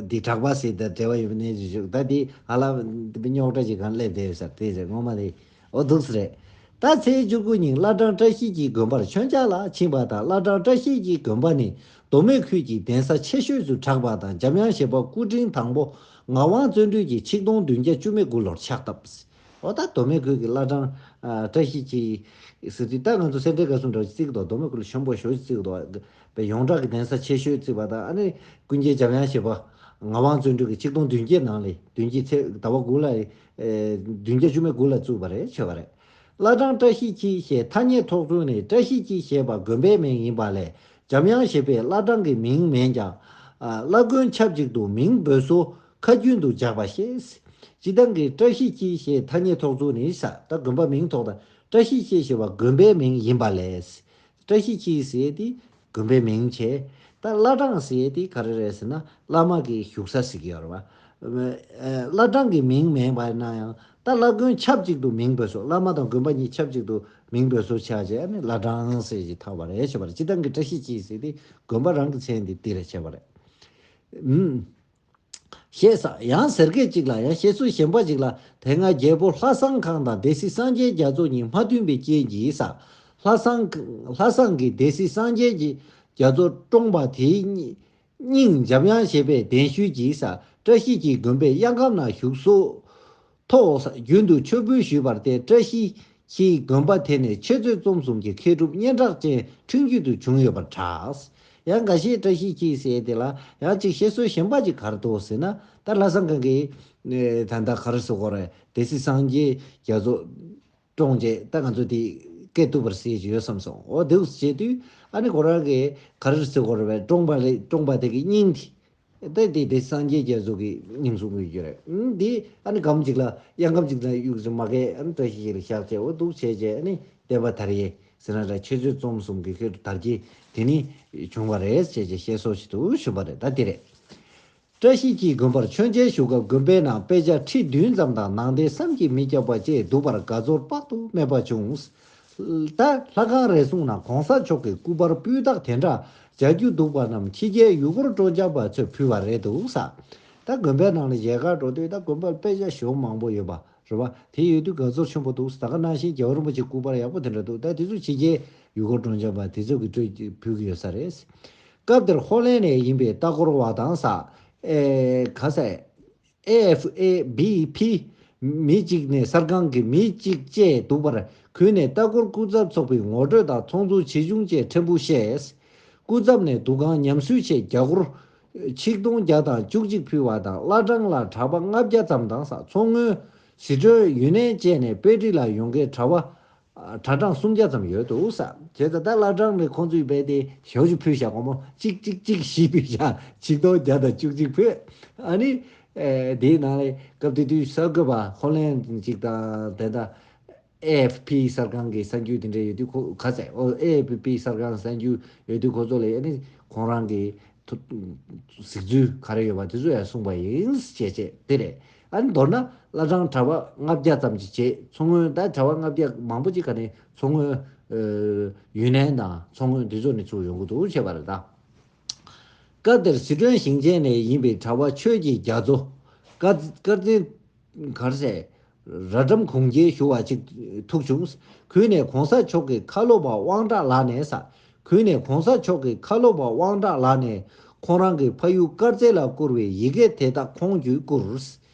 འདི་གྲགས་པ་ཟེར་ད་འབྲེལ་བ་ཡོད་པ་ནས་ཞུ་ཞུ་ད་འདི་ཧ་ལམ་འདི་རྙོག་དྲ་ཅིག་གང་སླེབས་བསྡད་ཡོད་ས་དེ་རེད་ངོ་མ་རེད། འོ་འདུག་སེ་རེད། ད་ཚེས་བཅུ་དགུ་ཉིན་བླ་བྲང་བཀྲ་ཤིས་ཀྱི་དགོན་པར་མཆོད་མཇལ་ལ་ཕྱིན་པ་དང་། བླ་བྲང་བཀྲ་ཤིས་ཀྱི་དགོན་པ་ནི་མདོ་སྨད་ཁུལ་གྱི་གདན་ས་ཆེ་ཤོས་སུ་གྲགས་པ་དང་། འཇམ་དབྱངས་བཞད་པ་སྐུ་ཕྲེང་དང་པོ་ངག་དབང་བརྩོན་འགྲུས་ཀྱིས་ཆིག་སྟོང་བདུན་བརྒྱ་བཅུ་མེད་དགུ་ལོར་ཕྱག་བཏབ། འོ་ད་མདོ་སྨད་ཁུལ་གྱི་བླ་བྲང་ཨ་བཀྲ་ཤིས་ཀྱི་ཟེར་དུས་ད་ང་ཚོ་སེ་འབྲས་དགའ་གསུམ་འདྲ་བོ་ཅིག་བརྩི་གི་འདུག་མདོ་སྨད་ཁུལ་ལ་ཆེན་པོ་ཞེ་པོ་ཅིག་བརྩི་གི་འདུག་དཔེ་ཡོངས་གྲགས་ཀྱི་གདན་ས་ཆེ་ཤོས་བརྩིས་པ་དང་། ཨ་ནི་ཀུན་མཁྱེན་འཇམ་དབྱངས་བཞད་པ་ངག་དབང་བརྩོན་འགྲུས་ཀྱིས་ཆིག་སྟོང་བདུན་བརྒྱ་ནང་ལས་བདུན་བརྒྱ་ཚེས་ཟླ་བ་དགུ་ལ་ཨེ་བདུན་བརྒྱ་བཅུ་མེད་དགུ་ལ་བཙུགས་པ་རེད་བྱས་པ་རེད། བླ་བྲང་བཀྲ་ཤིས་འཁྱིལ་ཞེས་ཐ་སྙད་ཐོགས་ཚུལ་ནི། བཀྲ་ཤིས་འཁྱིལ་ཞེས་པ་དགོན་པའི་མིང་ཡིན་པ་ལས། འཇམ་དབྱངས་བཞད་པའི་བླ་བྲང་གི་མིང་མིན་ཀྱང་། ཨ། བླ་དགོན་ཆབས་ཅིག་ཏུ་མིང་འབོད་སྲོལ་ཁ་རྒྱུན་དུ་འཇགས་པ་ཞེས། སྤྱིར་བཏང་གི་བཀྲ་ཤིས་འཁྱིལ་ཞེས་ཐ་སྙད་ཐོགས་ཚུལ་ནི་ས་ད་དགོན་པ་མིང་ཐོགས་དང་བཀྲ་ཤིས་འཁྱིལ་ཞེས་པ་དགོན་པའི་མིང་ཡིན་པ་ལས། བཀྲ་ཤིས་འཁྱིལ་ཟེར་དེ་དགོན་པའི་མིང་བྱས། ད་བླ་བྲང་ཟེར་དེ་ག་རེ་རེད་ཟེར་ན་བླ་མ་གི་བཞུགས་ས་ཟེར་གྱི་ཡོད་རེད་བ། ཨ། བླ་བྲང་གི་མིང་མིན་པ་ན་ཡང་ད་བླ་དགོན་ཆབས་ཅིག་ཏུ་མིང་འབོད་སྲོལ། བླ་མ་དང་དགོན་པ་གཉིས་ཆབས་ཅིག་ཏུ་མིང་འབོད་སྲོལ་ཆགས་བྱས་ཨ་ནི་བླ་བྲང་ཟེར་ཞིག་ཐོགས་པ་རེད་བྱས་པ་རེད། སྤྱིར་བཏང་གི་བཀྲ་ཤིས་འཁྱིལ་ཟེར་དེ་དགོན་པ་རང་གི་མཚན་དེ་དེ་རེད་བྱས་པ་རེད། ཨུམ། ཞེས་ས། ཡང་ཟེར་སྐད་ཅིག་ལ་ཡང་བཤད་སྲོལ་གཞན་པ་ཅིག་ལ། དེ་སྔ་རྒྱལ་པོ་ལྷ་བཟང་ཁང་དང་སྡེ་སྲིད་སངས་རྒྱས་རྒྱ་མཚོ་གཉིས་མ་མཐུན་པའི་རྐྱེན་གྱིས་ས། ལྷ་བཟང་ལྷ་བཟང་གིས་སྡེ་སྲིད་སངས་རྒྱས་ཀྱི་རྒྱ་མཚོ་བཀྲོངས་པ་དེའི་སྙིང་འཇམ་དབྱངས་བཞད་པའི་གདན་ཤུལ་གྱི་ས་བཀྲ་ཤིས་ཀྱི་དགོན་པའི་གཡང་སྒམ་ན་བཞུགས་སོ། ཐོག་རྒྱུན་དུ་མཆོད་འབུལ་ཞུས་པར་བརྟེན་བཀྲ་ཤིས་འཁྱིལ་དགོན་པ་དེ་ནི་འཆད་རྩོད་རྩོམ་གསུམ་གྱི་མཁས་གྲུབ་སྙན་གྲགས་ཅན་ཁྲིམས་རྒྱུད་དུ་བྱུང་ཡོད་པར་གྲགས། ཡང་འགའ་ཤས་བཀྲ་ཤིས་འཁྱིལ་ཟེར་དེ་ལ་ཡང་ཅིག་བཤད་སྲོལ་གཞན་པ་ཅིག་ག་རེ་འདུག་ཟེར་ན། ད་ལྷ་བཟང་ཁང་གིས་ད་ལྟ་ག་རེ་ཟེར་དགོས་རེད། སྡེ་སྲིད་སངས་རྒྱས་རྒྱ་མཚོ་བཀྲོངས་རྗེས་ད་ང་ཚོ་དེ་སྐད་བཏུབ་པར་ཟེར་གྱི་ཡོད་བསམ་སོང་། འོ་དེ་བྱེད་དུས་ཨ་ནི་ཁོ་རང་གིས་ག་རེ་ཟེར་དགོས་རེད་པས། བཀྲོངས་པ་ལས་བཀྲོངས་པ་དེ་གི་སྙིང་དེ། ད་དེ་དེ་སངས་རྒྱས་རྒྱ་མཚོ་གི་སྙིང་གསུང་གི་ཡོད་རེད། ཨུམ། འདི་ཨ་ནི་སྒམ་གཅིག་ལ་གཡང་སྒམ་གཅིག་ལ་གཡུགས་ཟིན་མ་གས་ཨ་ནི་བཀྲ་ཤིས་འཁྱིལ་ལ་བཞག་བྱས་འོ་འདུག་བྱས་བྱས་ཨ་ནི་བསྟན་པ་དར་ཡས་ཟེར་ན་ར་འཆད་རྩོད་རྩོམ་གསུམ་གྱི་ཁྱོད་དར་རྒྱས་དེ་ནི་བྱུང་བ་རེད་བྱས་བྱས་བཤད་སྲོལ་ཞིག་ཏུ་ཞུས་པ་རེད། ད་དེ་རེད། བཀྲ་ཤིས་འཁྱིལ་དགོན་པར་མཆོད་མཇལ་ཞུ་སྐབས་དགོན་པའི་ནང་དཔེ་ཆ་ཁྲི་བདུན་ཙམ་དང་ནང་རྟེན་བསམ་གྱིས་མི་ཁྱབ་པ་བཅས་འདུག་པར་དགའ་ཚོར་དཔག་ཏུ་མེད་པ་བྱུང་། ད་ལྷ་ཁང་རེ་ཟུང་ནང་གོང་ས་མཆོག་གི་སྐུ་པར་སྤུས་དག་དེ་འདྲ་མཇལ་རྒྱུ་འདུག་པ་རྣམས་ཕྱི་རྒྱལ་ཡུལ་སྐོར་སྤྲོ་འཆམ་པ་ཚོས་ཕུལ་བ་རེད་འདུག་ས། ད་དགོན་པའི་ནང་ལ་མཇལ་ཁ་འགྲོ་དུས་ད་དགོན་པར་དཔེ་ཆ་ཞེ་པོ་མང་པོ་ཡོད་པ་རེད་པ། དེ་ཡོད་དུས་དགའ་ཚོར་ཆེན་པོ་འདུག་ད་ག་ནང་བཞིན་རྒྱལ་བ་རིན་པོ་ཆེའི་སྐུ་པར་ཡག་པོ་དེ་འདྲ་འདུག་ད་དེ་ཚོ་ཕྱི་རྒྱལ་ཡུལ་སྐོར་སྤྲོ་འཆམ་པ་དེ་ཚོ་གིས་སྤྲོད་ཕུལ་གྱི་ཡོད་ས་རེད། སྐབས་དེར་ཧོ་ལན་ནས་ཡིན་པའི་ལྟ་སྐོར་བ་དང་ས། ཨེ། ག་ས། ཨེ་ཨེཕ་ཨེ་བི་ཕི། མི་གཅིག་ནས་གསར་ཁང་གི་མི་གཅིག་བཅས་འདུག་པར་ཁུལ་ནས་ལྟ་སྐོར་སྐུ་ཚབ་ཚོགས་པའི་ངོ་སྤྲོད་དང་ཚོགས་འཛུགས་ཇི་བྱུང་བཅས་ཕྲན་བུ་བཤད། སྐུ་ཚབ་ནས་འདུ་ཁང་ཉམས་གསོའི་ཆེད་རྒྱ་སྒོར་ཆིག་སྟོང་བརྒྱ་དང་བཅུ་གཅིག་ཕུལ་བ་དང་། བླ་བྲང་ལ་གྲྭ་པ་ལྔ་བརྒྱ་ཙམ་དང་ས། མཚོ་སྔོན། ཟི་ཁྲོན། ཡུན་ནན་བཅས་ནས་དཔེ་ཁྲིད་ལ་ཡོང་མཁན་གྲྭ་པ། ཨ། གྲྭ་གྲངས་སུམ་བརྒྱ་ཙམ་ཡོད་འདུག་ས། བྱས་ཙང་ད་བླ་བྲང་ནས་ཁོང་ཚོས་རྦད་དེ་ཞེ་པོ་ཅིག་ཕུལ་བཞག་སྒོར་མོ་གཅིག་གཅིག་གཅིག་བཞི་ཕུལ་བཞག་ཆིག་སྟོང་བརྒྱ་དང་བཅུ་གཅིག་ཕུལ། ཨ་ནི། ཨེ། དེའི་ནང་ལས་སྐབས་དེ་དུས་གསར་འགོད་པ་ཧོ་ལན་གཅིག་དང་དེ་འདྲ་ཨེ་ཨེཕ་པི་གསར་ཁང་གི་གསར་འགྱུར་དེ་འདྲ་ཡོད་དུས་ཁོ་ག་ཚད། ཨོ། ཨེ་ཨེཕ་པི་གསར་ཁང་གསར་འགྱུར་ཡོད་དུས་ཁོ་ཚོ་ལ་ཨ་ནི་ཁོང་རང་གི་ཐུ་གཟིགས་ཚུལ་ག་རེ་ཡོད་པ་དེ་ཚོ་ཡང་གསུངས་པ་ཡིན་ཞེས་བྱས་དེ་རེད། ཨ་ནི་མདོར་ན་བླ་བྲང་གྲྭ་པ་ལྔ་བརྒྱ་ཙམ་ཅིག་བྱས། མཚོ་སྔོན། ད་གྲྭ་པ་ལྔ་བརྒྱ་མང་པོ་ཅིག་ག་ནས་མཚོ་སྔོན། ཨ། ཡུན་ནན་དང་མཚོ་སྔོན་དེ་ཚོ་ནས་ཚུར་ཡོང་གི་འདུག་བྱས་པ་རེད་ད། སྐབས་དེར་ཟི་ཁྲོན་ཞིང་ཆེན་ནས་ཡིན་པའི་གྲྭ་པ་ཆོས་ཀྱི་རྒྱ་མཚོ། དཀར་དཀར་མཛེས། གར་སའི་ར་འགྲམ་གུང་རྒྱལ་ཞུ་བ་ཅིག་ཐུག་བྱུང་། ཁུལ་ནས་གོང་ས་མཆོག་གི་ཁ་ལོ་པ་དབང་གྲགས་ལགས་ནས་ས། ཁུལ་ནས་གོང་ས་མཆོག་གི་ཁ་ལོ་པ་དབང་གྲགས་ལགས་ནས་ཁོང་རང་གི་ཕ་ཡུལ་དཀར་མཛེས་ལ་བསྐུར་བའི་ཡི་གེ་དེ་དག་ཁོང་བརྒྱུད་བསྐུར།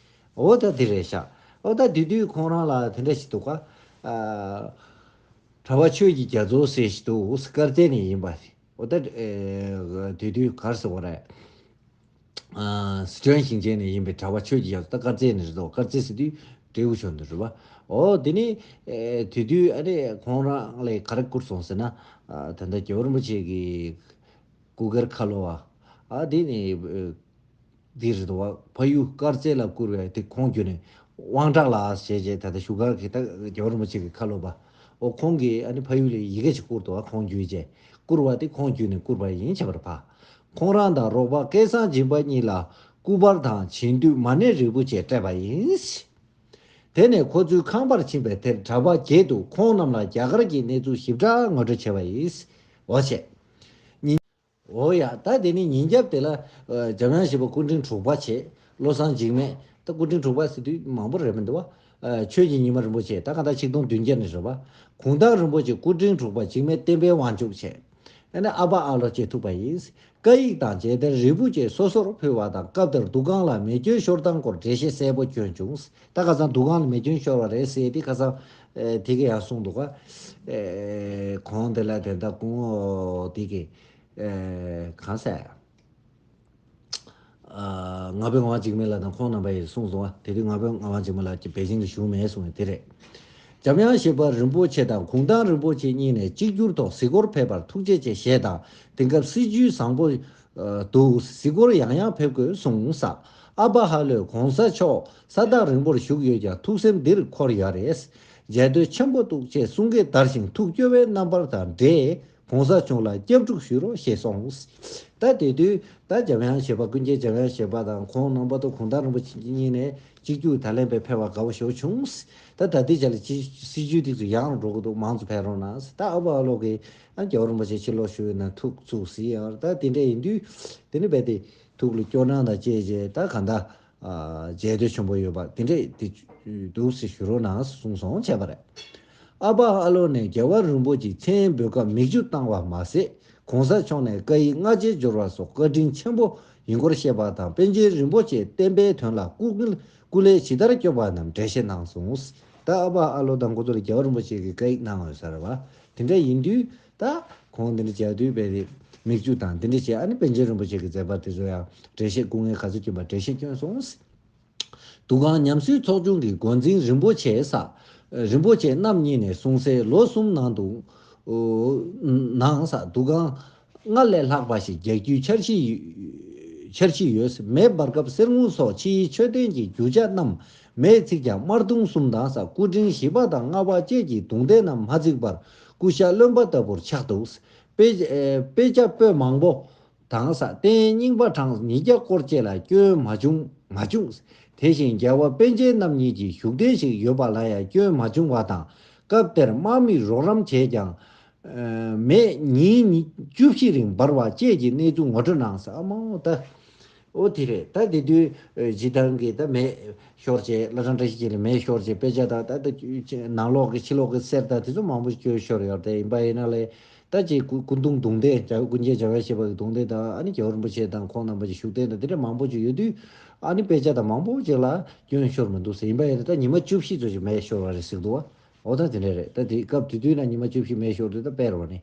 འོ་ད་དེ་རེད་ཤག་འོ་ད་དེ་དུས་ཁོང་རང་ལ་དེ་འདྲ་ཞིག་འདུག་ག་ཨ། གྲྭ་པ་ཆོས་ཀྱི་རྒྱ་མཚོ་ཟེར་ཞིག་འདུག་དཀར་མཛེས་ནས་ཡིན་པ་རེད། འོ་ད། ཨེ། དེ་དུས་གར་སོང་བ་རེད། ཨ། སི་ཁྲོན་ཞིང་ཆེན་ནས་ཡིན་པའི་གྲྭ་པ་ཆོས་ཀྱི་རྒྱ་མཚོ། ད་དཀར་མཛེས་ནས་རེད་དོ། དཀར་མཛེས་ཟེར་དུས་འབྲས་སྤུངས་ཕྱོགས་འདི་རེད་པ། ཨོ་དེ་ནི་ཨེ་དེ་དུས་ཨ་ནི་ཁོང་རང་ལ་ག་རེ་བསྐུར་སོང་ཟེར་ན། ཨ་ད་ལྟ་རྒྱལ་བ་རིན་པོ་ཆེ་གི་སྐུ་སྒེར་ཁ་ལོ་བ། ཨ་དེ་ནི་ཨེ་འདི་རེད་དོ། ཕ་ཡུལ་དཀར་མཛེས་ལ་བསྐུར་བའི་དེ་ཁོང་བརྒྱུད་ནས་དབང་དྲག་ལགས་ཞེས་བྱས། ད་ལྟ་བཞུགས་སྒར་གྱི་ད་རྒྱལ་བ་རིན་པོ་ཆེ་གི་ཁ་ལོ་བ། ཨོ་ཁོང་གིས་ཨ་ནི་ཕ་ཡུལ་ལ་ཡི་གེ་ཞིག་བསྐུར་དོ། ཁོང་བརྒྱུད་བྱས་བསྐུར་བ་དེ་ཁོང་བརྒྱུད་ནས་བསྐུར་བ་ཡིན་བྱས་པར་ཕ། ཁོང་རང་དང་རོགས་པ་སྐལ་བཟང་སྦྱིན་པ་གཉིས་ལ་སྐུ་པར་དང་བྱིན་མདོས་མ་ཎི་རིལ་བུ་བཅས་སྤྲད་པ་ཡིན། དེ་ནས་ཁོ་ཚོའི་ཁང་པར་ཕྱིན་པའི་དེར་གྲྭ་པ་བརྒྱད་དུ་ཁོང་རྣམས་ལ་རྒྱ་གར་གྱི་གནས་ཚུལ་ཞིབ་ཕྲ་ངོ་སྤྲོད་བྱས་པ་ཡིན། འོ་བྱས། ཉིན། འོ་ཡ། ད་དེ་ནི་ཉིན་རྒྱབ་དེ་ལ་ཨ་འཇམ་དབྱངས་བཞད་པ་སྐུ་ཕྲེང་དྲུག་པ་བྱས། བློ་བཟང་འཇིགས་མེད། ད་སྐུ་ཕྲེང་དྲུག་པ་ཟེར་དུས་མང་པོ་རེད་མི་འདུག་བ། ཨ་ཆོས་ཀྱི་ཉི་མ་རིན་པོ་ཆེ། ད་གང་ལྟར་ཆིག་སྟོང་བདུན་བརྒྱ་ནས་རེད་བ། གུང་ཐང་རིན་པོ་ཆེ་སྐུ་ཕྲེང་དྲུག་པ་འཇིགས་མེད་བསྟན་པའི་དབང་ཕྱུག་བྱས། ཨ་ནི་ཨ་པ་ཨ་ལོ་བཅས་ཐུག་པ་ཡིན། བཀའ་ཡིག་དང་རྗེས་དྲན་རིལ་བུ་བཅས་སོ་སོར་ཕུལ་བ་དང་། སྐབས་དེར་འདུ་ཁང་ལ་མེ་སྐྱོན་ཤོར་སྟངས་སྐོར་འགྲེལ་བཤད་གསལ་པོ་བསྐྱོན་བྱུང་། ད་ཁ་སང་འདུ་ཁང་ལ་མེ་སྐྱོན་ཤོར་བ་རེད་ཟེར་ཏེ་ཁ་སང་ཨེ་དེ་ག་ཡང་གསུངས་འདུག་ག་ཨེ་གོང་དེ་ལ་དེ་ད་སྐུ་ངོ་དེ་གི་ཨེ་གང་ཟེར། ཨ་ང་ཕོད་ངག་དབང་འཇིགས་མེད་ལགས་དང་ཁོང་རྣམ་པ་ཡིས་གསུངས་སོང་བ། དེ་དུས་ང་ཕོད་ངག་དབང་འཇིགས་མེད་ལགས་ཀྱིས་པེ་ཅིང་དུ་བཞུགས་མེད་གསུངས་ཡོད་དེ་རེད། འཇམ་དབྱངས་བཞད་པ་རིན་པོ་ཆེ་དང་གུང་ཐང་རིན་པོ་ཆེ་གཉིས་ནས་གཅིག་གྱུར་ཐོག་གཟིགས་སྐོར་ཕེབས་པར་ཐུགས་རྗེ་ཆེ་ཞེས་དང་། དེང་སྐབས་སྲིད་བྱུས་བཟང་པོ་འདུག། གཟིགས་སྐོར་ཡང་ཡང་ཕེབས་དགོས་གསུངས་ས། ཨ་ཕ་ཧ་ལོས་གོང་ས་མཆོག་ས་ཐག་རིང་པོར་བཞུགས་ཡོད་ཀྱང་ཐུགས་སེམས་འདིར་འཁོར་ཡོད་རེད། མཇལ་འདོད་ཆེན་པོ་འདུག་ཅེས་གསུང་སྐད་དར་ཞིང་ཐུགས་སྐྱོ་བའི་རྣམ་པར་དང་འབྲེལ། གོང་ས་མཆོག་ལ་སྐྱབས་འཇུག་ཞུ་རོགས་ཞེས་གསུངས། ད་དེ་དུས་ད་འཇམ་དབྱངས་བཞད་པ། ཀུན་མཁྱེན་འཇམ་དབྱངས་བཞད་པ་དང་ཁོང་རྣམ་པ་དང་གུང་ཐང་རིན་པོ་ཆེ་གཉིས་ནས་གཅིག་གྱུར་ད་ལན་པའི་ཕེབས་པ་དགའ་བོ་ཞེ་པོ་བྱུང་། ད་ད་ལྟའི་ཆ་ལ་ཅི་སྲིད་བྱུས་ཏིག་ཙམ་ཡང་འགྲོ་གི་འདུག། མང་ཙམ་ཕེབས་རོགས་གནང་། ད་ཨ་ཕ་ཨ་ལོ་གིས་ཨ་རྒྱལ་བ་རིན་པོ་ཆེ་ཕྱི་ལོགས་བཞུགས་ཡོད་ན་ཐུགས་ཚུགས་ཟིན་ཡང་། ད་དེ་འདྲ་ཡིན་དུས་དེ་ནི་རྦད་དེ་ཐུགས་ལ་སྐྱོ་སྣང་དང་བཅས་བྱས། ད་གང་ལྟར་ཨ་མཇལ་འདོད་ཆེན་པོ་ཡོད་པ་དེ་འདྲས་དེ་འདུག་ཟེར་ཞུ་རོགས་གནང་གསུངས་སོང་བྱས་པ་རེད། ཨ་ཕ་ཨ་ལོ་ནས་རྒྱལ་བ་རིན་པོ་ཆེའི་མཚན་འབོད་སྐབས་མིག་ཆུ་བཏང་བ་མ་ཟད། གོང་ས་མཆོག་ནས་བཀའ་ཡིག་སྔ་རྗེས་འབྱོར་བ་སོགས་བཀའ་དྲིན་ཆེན་པོ་ཡིན་སྐོར་བཤད་པ་དང་། པཎ་ཆེན་རིན་པོ་ཆེས་བསྟན་པའི་དོན་ལ་སྐུ་སྐུ་ལས་ཇི་ལྟར་བསྐྱོད་པ་རྣམས་འགྲེལ་བཤད་གནང་སོང་། ད་ཨ་ཕ་ཨ་ལོ་དང་ཁོ་ཚོ་ལ་རྒྱལ་བ་རིན་པོ་ཆེ་གིས་བཀའ་ཡིག་གནང་ཡོད་ས་རེད་བ། དེ་འདྲ་ཡིན་དུས་ད་ཁོང་འདི་འདྲ་བྱས་དུས་རྦད་དེ་མིག་ཆུ་དང་དེ་འདྲ་བྱས། ཨ་ནི་པཎ་ཆེན་རིན་པོ་ཆེ་གི་མཛད་པ་དེ་ཚོ་ཡང་འགྲེལ་བཤད་སྐུ་ངལ་ག་ཚོད་བསྐྱོན་པ་འགྲེལ་བཤད་བསྐྱོན་སོང་། འདུ་ཁང་ཉམས་གསོའི་ཚོགས་ཆུང་གི་འགོ་འཛིན་རིན་པོ་ཆེ་ས། རིན་པོ་ཆེ་རྣམ་གཉིས་ནས་གསུངས་གསལ་ལོ་གསུམ་ནང་དུ་ནང་ས་འདུ་ཁང་སྔར་ལས་ལྷག་པ་ཞིག་རྒྱག་རྒྱུའི་འཆར་གཞི་འཆར་གཞི་ཡོད། མེ་འབར་སྐབས་གསེར་དངུལ་སོགས་ཕྱིའི་མཆོད་རྟེན་གྱི་རྒྱུ་ཆ་རྣམས་མེས་ཚིག་ཀྱང་དམར་གདུང་གསུམ་དང་ས། སྐུ་ཕྲེང་བཞི་པ་དང་ལྔ་པ་བཅས་ཀྱི་གདུང་རྟེན་རྣམས་མ་ཚིག་པར་སྐུ་ཤ་རློན་པ་ལྟ་བུར་ཆགས་འདུག། དཔེ་དཔེ་ཆ་པོད་མང་པོ་དང་ས། རྟེན་རྙིང་པ་གྲངས་ཉིས་བརྒྱ་སྐོར་བཅས་ལ་སྐྱོན་མ་བྱུང་མ་བྱུང་། དེ་བཞིན་རྒྱལ་བ་པཎ་ཆེན་རྣམ་གཉིས་ཀྱི་བཞུགས་གདན་ཞིག་ཡོད་པ་ལ་ཡང་སྐྱོན་མ་བྱུང་བ་དང་། སྐབས་དེར་དམག་མིས་རོགས་རམ་བྱས་ཀྱང་མེ་ཉིན་བཅུ་བཞི་རིང་འབར་བ་བཅས་ཀྱི་གནས་ཚུལ་ངོ་སྤྲོད་གནང་ས། ཨ་མ་འོ་ད། འོ་དེ་རེད། ད་དེ་དུས་ཨ་སྤྱིར་བཏང་གི་ད་མེ་ཤོར་བྱས། བླ་བྲང་བཀྲ་ཤིས་འཁྱིལ་ལ་མེ་ཤོར་བྱས། དཔེ་ཆ་དང་ད་ད་ནང་ལོགས་ཀྱི་ཕྱི་ལོགས་ཀྱི་གསེར་དང་དེ་ཚོ་མང་པོ་སྐྱོན་ཤོར་ཡོད་རེད། ཡིན་པ་ཡིན་ན་ལས་ད་ཅིག་སྐུ་སྐུ་གདུང་གདུང་རྟེན། རྒྱལ་བ་ཀུན་མཁྱེན་འཇམ་དབྱངས་བཞད་པ་གི་གདུང་རྟེན་དང་། ཨ་ནི་རྒྱལ་བ་རིན་པོ་ཆེ་དང་ཁོང་རྣམ་པ་ཀྱི་བཞུགས་གདན་དང་དེ་འདྲ་མང་པོ་ཅིག་ཡོད་དུས། ཨ་ནི་དཔེ་ཆ་དང་མང་པོ་ཅིག་ལ་སྐྱོན་ཤོར་མི་འདུག་ཟེར། ཡིན་པ་ཡིན་ན་ད་ཉི་མ་བཅུ་བཞི་ཙམ་ཞིག་མེ་ཤོར་བ་རེད་ཟེར་འདུག་བ། འོ་ད་དེ་འདྲ་རེད། ད་དེ་སྐབས་དེ་དུས་ན་ཉི་མ་བཅུ་བཞི་མེ་ཤོར་དུས་ད་དཔེ་རེད་བ་ནི།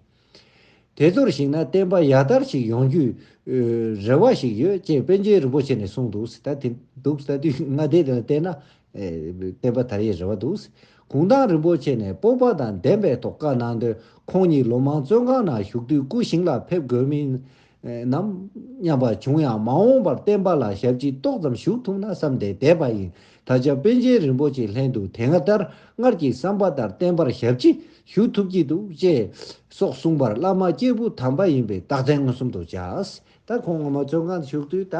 དེ་ཚོར་གཞིགས་ན་བསྟན་པ་ཡར་དར་ཞིག་ཡོང་རྒྱུའི་རེ་བ་ཞིག་ཡོད་ཅེས་པཎ་ཆེན་རིན་པོ་ཆེ་ནས་གསུངས་འདུག། ད་དེ་འདུག། ད་དུས་ལྔ་སྡེ་དེ་ལ་བལྟས་ན་ཨེ་བསྟན་པ་དར་ཡའི་རེ་བ་འདུག། གུང་ཐང་རིན་པོ་ཆེ་ནས་སྤོབས་པ་དང་ལྡན་པའི་ཐོག་བཀའ་གནང་དོན། ཁོང་ཉིད་ལོ་མང་བཙོན་ཁང་ནང་བཞུགས་དུས་སྐུ་ཞིང་ལ་ཕེབས་དགོས་མིན་ནམ་སྙམ་པ་བྱུང་ཡང་། མ་འོངས་པར་བསྟན་པ་ལ་ཞབས་ཕྱི་ཏོག་ཙམ་ཞུ་ཐུབ་ན་བསམ་སྟེ་བསྡད་པ་ཡིན། ད་ཆ་པཎ་ཆེན་རིན་པོ་ཆེའི་ལྷན་དུ་དེ་སྔ་ལྟར་སྔར་གྱི་བསམ་པ་ལྟར་བསྟན་པར་ཞབས་ཕྱི་ཞུ་ཐུབ་ཀྱི་འདུག་ཅེས་སོགས་གསུངས་པར། བླ་མ་སྐྱེས་བུ་དམ་པ་ཡིན་པའི་རྟགས་མཚན་མངོན་སུམ་དུ་བྱས། ད་ཁོང་ངོ་མ་བཙོན་ཁང་དུ་བཞུགས་དུས་ད་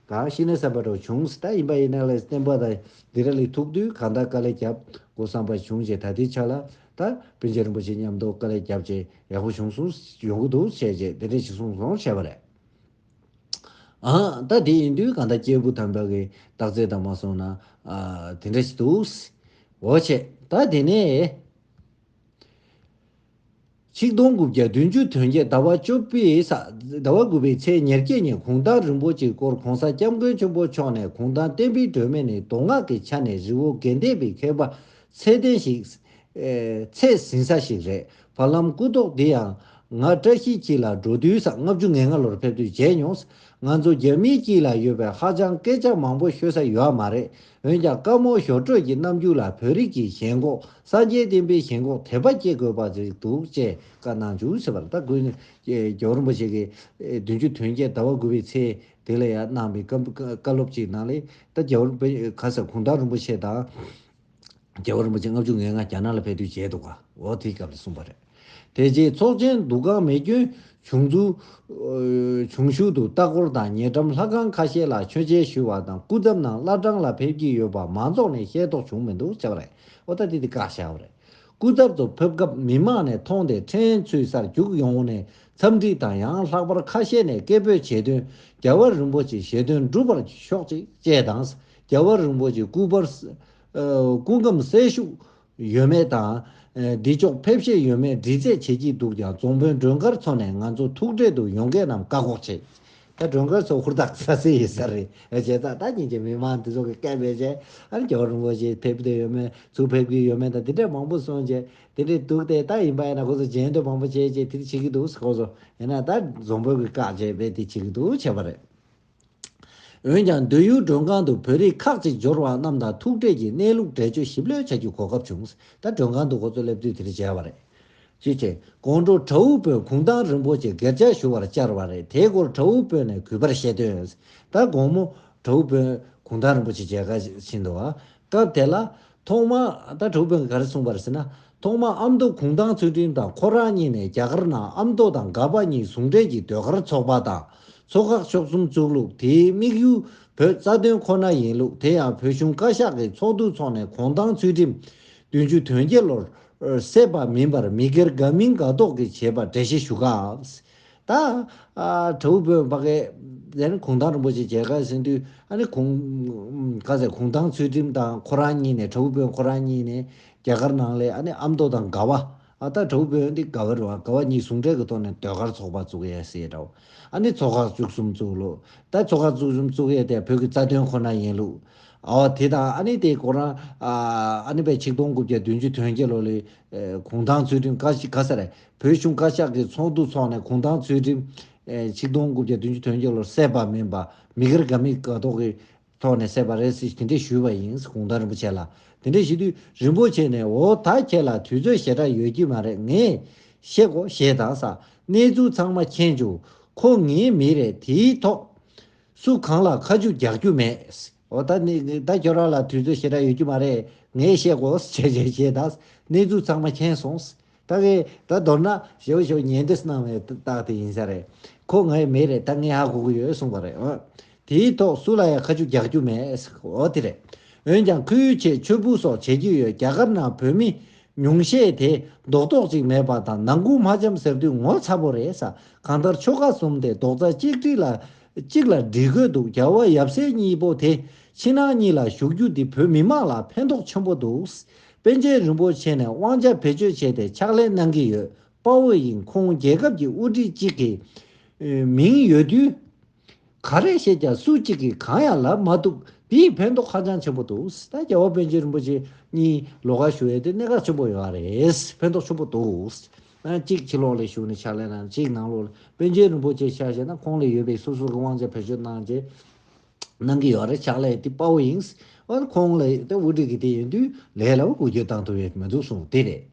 གང་ཤི་ནས་བསམ་པ་འདྲ་བྱུང་། ད་ཡིན་པ་ཡིན་ན་ལས་བསྟན་པ་དང་འདི་ར་ལས་ཐུག་དུས་གང་ལྟར་དཀའ་ལས་བརྒྱབ་དགོས་བསམ་པ་བྱུང་རྗེས། ད་ལྟའི་ཆ་ལ་ད་པཎ་ཆེན་རིན་པོ་ཆེ་མཉམ་དུ་དཀའ་ལས་བརྒྱབ་རྗེས་ཡག་པོ་བྱུང་སོང་། ཡོང་གི་འདུག་བྱས་རྗེས་དེ་འདྲས་ཞིག་གསུངས་སོང་བྱས་པ་རེད། ཨ་ད་དེ་ཡིན་དུས་གང་ལྟར་སྐྱེས་བུ་དམ་པ་གི་རྟགས་མཚན་དང་མ་སོང་ན་ཨ་དེ་འདྲ་ཞིག་འདུག། འོ་བྱས་ད་དེ་ནས། ཆིག་སྟོང་དགུ་བརྒྱ་བདུན་ཅུ་དོན་བརྒྱད་ཟླ་བ་བཅུ་པའི་ས། ཟླ་བ་དགུ་པའི་ཚེས་ཉེར་བརྒྱད་ཉིན་གུང་ཐང་རིན་པོ་ཆེའི་སྐོར་གོང་ས་སྐྱབས་མགོན་ཆེན་པོ་མཆོག་ནས་གུང་ཐང་བསྟན་པའི་སྒྲོན་མེ་ནི་མདོ་སྔགས་ཀྱི་ཆ་ནས་རི་བོ་དགེ་ལྡན་པའི་མཁས་པ་ཚད་ལྡན་ཞིག་ཨེ་ཚད་ཟིན་ས་ཞིག་རེད། བར་ལམ་སྐུ་ཐོག་འདི་ཡང་ ང་བཀྲ་ཤིས་འཁྱིལ་ལ་འགྲོ་དུས་ས་ལྔ་བཅུ་ང་ལྔ་ལོར་ཕེབས་དུས་མཇལ་མྱོང་། ང་ཚོ་རྒྱ་མིའི་དཀྱིལ་ལ་ཡོད་པའི་ཧ་ཅང་སྐད་ཆ་མང་པོ་ཤོད་ས་ཡོད་མ་རེད། འོན་ཀྱང་དཀའ་མོ་ཞོ་དྲོད་ཀྱི་རྣམ་འགྱུར་ལ་བོད་རིགས་ཀྱི་ཞེན་ཁོག་སངས་རྒྱས་བསྟན་པའི་ཞེན་ཁོག་དད་པ་སྐྱེ་དགོས་པ་ཞིག་འདུག་ཅེས་བཀའ་གནང་བྱུང་ཟེར་བ་རེད། ད་དགོས་ནས་རྒྱལ་བ་རིན་པོ་ཆེ་གིས་བདུན་ཅུ་དོན་བརྒྱད་ཟླ་བ་དགུ་པའི་ཚེས་དེ་ལ་ཡང་གནང་བའི་བཀའ་བཀའ་སློབ་ཅིག་ནང་ལས། ད་རྒྱལ་བ་རིན་པོ་ཆེ་ག་ས་གུང་ཐང་རིན་པོ་ཆེ་དང་། རྒྱལ་བ་རིན་པོ་ཆེ་ལྔ་བཅུ་ང་ལྔ་རྒྱ་ནག་ལ་ཕེབས་དུས་མཇལ་འདུག་ག་འོ་དེའི་སྐབས་ལ་གསུངས་པ་རེད། དེ་རྗེས་ཚོགས་ཆེན་འདུ་ཁང་མེ་སྐྱོན་བྱུང་ཚུལ། ཨ་བྱུང་ཤུལ་དུ་ལྟ་སྐོར་དང་ཉེ་འགྲམ་ལྷ་ཁང་ཁ་ཤས་ལ་མཆོད་མཇལ་ཞུས་པ་དང་། སྐུ་ཚབ་རྣམས་བླ་བྲང་ལ་ཕེབས་ཀྱི་ཡོད་པ་མང་ཚོགས་ནས་ཤེས་རྟོགས་བྱུང་མི་འདུག་ཟེར་བ་རེད། འོ་ད་དེ་དེ་བཀག་བཞག་པ་རེད། སྐུ་ཚབ་ཚོ་ཕེབས་སྐབས་མི་མང་ནས་མཐོང་སྟེ་ཕྲན་ཚུད་སར་རྒྱུགས་ཡོང་ནས་འཚམས་འདྲི་དང་། ཡང་ལྷག་པར་ཁ་ཤས་ནས་སྐད་འབོད་བྱེད་དོན། རྒྱལ་བ་རིན་པོ་ཆེ་ཞལ་འདོན་འགྲུབ་པར་ཤོག་ཅིག་ཅེས་དང་། རྒྱལ་བ་རིན་པོ་ཆེ་སྐུ་པར་ཨ་སྐུ་ཁམས་གསལ་ཤོས་ཡོད་མེད་དང་། ཨ་འདི་ཕྱོགས་ཕེབས་ཤེས་ཡོད་མེད་དྲི་རྩད་བྱེད་ཀྱི་འདུག་ཀྱང་། རྫོང་དཔོན་སྒྲོལ་དཀར་མཚོ་ནས་ང་ཚོ་ཐུག་འཕྲད་དུ་ཡོང་མཁན་རྣམས་བཀག་འགོག་བྱེད། ད་སྒྲོལ་དཀར་མཚོ་ཧུར་ཐག་ས་སེ་ཡིན་ས་རེད། ཨ་བྱས་ཙང་ད་ཉིན་གྱི་མི་མང་འདི་ཚོ་གི་སྐད་འབོད་བྱས། ཨ་ནི་རྒྱལ་བ་རིན་པོ་ཆེ་ཕེབས་བསྡད་ཡོད་མེད། ཚུར་ཕེབས་ཀྱི་ཡོད་མེད་དང་དེ་འདྲས་མང་པོ་གསུངས་བྱས། དེ་འདྲས་འདུག་སྟེ། ད་ཡིན་པ་ཡིན་ན་ཁོ་ཚོ་མཇལ་འདོད་མང་པོ་བྱས་བྱས་དེ་འདྲས་བྱེད་ཀྱི་འདུག་ཁོ་ཚོ། ཡིན་ན་ད་རྫོང་དཔོན་གྱིས་བཀག་བྱས་པས་དེ་བྱེད་ཀྱི་འདུག་བྱས་པ་རེད། འོན་ཀྱང་འདོད་ཡུལ་མགྲོན་ཁང་དུ་བོད་རིགས་ཁག་ཅིག་འབྱོར་བ་རྣམས་དང་ཐུག་འཕྲད་ཀྱིས་གནས་ལུགས་འགྲེལ་བརྗོད་ཞིབ་ལྷོད་བྱ་རྒྱུའི་གོ་སྐབས་བྱུང་། ད་མགྲོན་ཁང་དུ་ཁོ་ཚོ་སླེབས་དུས་དེ་འདྲ་བྱས་པ་རེད། ཅེས་བྱས། དགོང་དྲོ་གྲྭ་བོ་དཔོན་གུང་ཐང་རིན་པོ་ཆེ་སྒེར་བཅར་ཞུ་བར་བཅར་བ་རེད། དེའི་སྐོར་གྲྭ་བོ་དཔོན་ནས་གུས་པར་བཤད་དོན། ད་དགོང་མོ་གྲྭ་བོ་དཔོན་གུང་ཐང་རིན་པོ་ཆེ་མཇལ་ཁ་ཕྱིན་འདུག་བ། སྐབས་དེ་ལ་ཐོག་མར་ད་གྲྭ་བོ་དཔོན་གྱིས་ག་རེ་གསུངས་པ་རེད་ཟེར་ན། ཐོག་མར་ཨ་མདོ་གུང་ཐང་ཚུལ་ཁྲིམས་དང་ཁོ་རང་གཉིས་ནས་རྒྱ་གར་ནང་ཨ་མདོ་དང་སྒ་པ་གཉིས་ཟུང་འབྲེལ་གྱི་ཟློས་གར་ཚོགས་པ་དང་། ཚོགས་ཁག་བཅུ་གསུམ་བཙུགས་ལུགས། དེའི་དམིགས་ཡུལ་བོད་རྩ་དོན་ཁོ་ན་ཡིན་ལུགས། དེ་ཡང་བོད་གཞུང་བཀའ་ཤག་གི་ཚོགས་འདུ་འཚོགས་ནས་གུང་ཐང་ཚུལ་ཁྲིམས་བདུན་ཅུ་དོན་བརྒྱད་ལོར་སད་པ་མིན་པར་མི་སྒེར་དགའ་མིན་དགའ་མདོག་གིས་བྱས་པ་འགྲེལ་བཤད་ཞུ་སྐབས། ད་ཨ་གྲྭ་བོ་དཔོན་ཕ་གི་དེ་ནི་གུང་ཐང་རིན་པོ་ཆེ་མཇལ་ཁ་ཕྱིན་དུས། ཨ་ནི་གུང་ག་ཟེར། གུང་ཐང་ཚུལ་ཁྲིམས་དང་ཁོ་རང་གཉིས་ནས། གྲྭ་བོ་དཔོན་ཁོ་རང་གཉིས་ནས་རྒྱ་གར་ནང་ལ་ཨ་ནི་ཨ་མདོ་དང་སྒ་པ། ཨ་ད་གྲྭ་བོ་དཔོན་འདི་སྒ་པ་རེད་བ། སྒ་པ་གཉིས་ཟུང་འབྲེལ་གྱི་ཐོག་ནས་ཟློས་གར་ཚོགས་པ་བཙུགས་ཡས་ཟེར་འདྲ་བོ། ཨ་ནི་ཚོགས་ཁག་བཅུ་གསུམ་བཙུགས་ལུགས། ད་ཚོགས་ཁག་བཅུ་གསུམ་བཙུགས་ཡས་དེ་བོད་ཀྱི་རྩ་དོན་ཁོ་ན་ཡིན་ལུགས། ཨོ་དེ་དང་ཨ་ནི་དེ་ཁོ་རང་ཨ་ཨ་ནི་བས་ཆིག་སྟོང་དགུ་བརྒྱ་བདུན་ཅུ་དོན་བརྒྱད་ལོ་ལ་ཨེ་གུང་ཐང་ཚུལ་ཁྲིམས་བཀའ་ཤག་ག་ས་རེད། བོད་གཞུང་བཀའ་ཤག་གི་ཚོགས་འདུ་འཚོགས་ནས་གུང་ཐང་ཚུལ་ཁྲིམས་ཨེ་ཆིག་སྟོང་དགུ་བརྒྱ་བདུན་ཅུ་དོན་བརྒྱད་ལོར་སད་པ་མིན་པ། མི་སྒེར་དགའ་མིན་དགའ་མདོག་གི་ཐོག་ནས་སད་པ་རེད་ཟེར་དེ་འདྲས་ཞུས་པ་ཡིན། གུང་ཐང་རིན་པོ་ཆེ་ལ། དེ་འདྲས་ཞུས་དུས་རིན་པོ་ཆེ་ནས། འོ་ད་ཁྱེད་ལ་དུས་ཚོད་ཞེ་དྲག་ཡོད་ཀྱི་མ་རེད། ངས་བཤད་གོ་ཞེས་དང་ས། གནས་ཚུལ་ཚང་མ་མཁྱེན་བྱུང་། ཁོ་ངའི་མི་རེད། དེའི་ཐོག་སུ་གང་ལ་ཁ་མཆུ་རྒྱག་རྒྱུ་མེད། འོ་ད་ནི་ད་ཁྱོད་རང་ལ་དུས་ཚོད་ཞེ་དྲག་ཡོད་ཀྱི་མ་རེད། ངས་བཤད་གོ་ཞེས་བྱས་བྱས་དང་། གནས་ཚུལ་ཚང་མ་མཁྱེན་སོང་། ད་གིན་ད་མདོར་ན་ཞེའུ་ཞེའུ་ཉན་འདོད་གནང་བའི་རྟགས་དེ་ཡིན་ས་རེད། ཁོ་ངའི་མི་རེད། ད་ངས་ཧ་གོ་གི་ཡོད་གསུངས་པ་རེད། འོ་དེའི་ཐོག་སུ་ལ་ཡང་ཁ་མཆུ་རྒྱག་རྒྱུ་མེད། འོ་དེ་རེད། འོན་ཀྱང་ཁོའི་ཆེད་མཆོད་འབུལ་སོགས་བྱེད་ཀྱི་ཡོད། རྒྱ་གར་ནང་བོད་མི་ཉུང་ཤས་དེ་རྡོག་རྡོག་ཅིག་མེད་པ་དང་། ནང་ཁུལ་མ་འཆམ་ཟེར་དུས་ངོ་ཚ་པོ་རེད་ས། གང་ལྟར་ཆོལ་ཁ་གསུམ་དེ་རྡོག་རྩ་གཅིག་སྒྲིལ་ལ་གཅིག་ལ་སྒྲིལ་དགོས་འདུག་རྒྱལ་བ་ཡབ་སྲས་གཉིས་པོ་དེ་ཕྱི་ནང་གཉིས་ལ་བཞུགས་རྒྱུ་འདི་བོད་མི་མང་ལ་ཕན་ཐོགས་ཆེན་པོ་འདུག་པཎ་ཆེན་རིན་པོ་ཆེ་ནས་དབང་ཆ་བེད་སྤྱོད་བྱས་ཏེ་ཕྱག་ལས་གནང་གི་ཡོད། དཔའ་བོ་ཡིན། ཁོང་རྒྱལ་ཁབ་ཀྱི་དབུ་ཁྲིད་ཅིག་གི་ཨེ་མིང་ཡོད་དུས། ག་རེ་བཤད་ཀྱང་སུ་གཅིག་གིས་གང་ཡང་ལབ་མ་ཐུབ། དེའི་ཕན་ཐོགས་ཧ་ཅང་ཆེན་པོ་འདུག་ད་རྒྱལ་བ་པཎ་ཆེན་རིན་པོ་ཆེ་གཉིས་ལོགས་ཀ་བཞུགས་ཡས་དེ་གནད་འགག་ཆེན་པོ་ཡོད་རེད། ཕན་ཐོགས་ཆེན་པོ་འདུག་ཨ་གཅིག་ཕྱི་ལོགས་ལ་བཞུགས་ནས་ཕྱག་ལས་གནང་། གཅིག་ནང་ལོགས་ལ། པཎ་ཆེན་རིན་པོ་ཆེ་ཆ་བཞག་ན་ཁོང་ལ་ཡོད་པའི་སོ་སོ་གི་དབང་ཆ་བེད་སྤྱོད་གནང་རྗེས་གནང་གི་ཡོད་རེད། ཕྱག་ལས་དེ་དཔའ་བོ་ཡིན། འོ་ཁོང་ལ་ད་དབུ་ཁྲིད་ཀྱི་དེ་ཡིན་དུས་ལས་སླ་པོ་འགུལ་སྐྱོད་བཏང་ཐུབ་ཡས་མི་འདུག་གསུངས། དེ་རེད།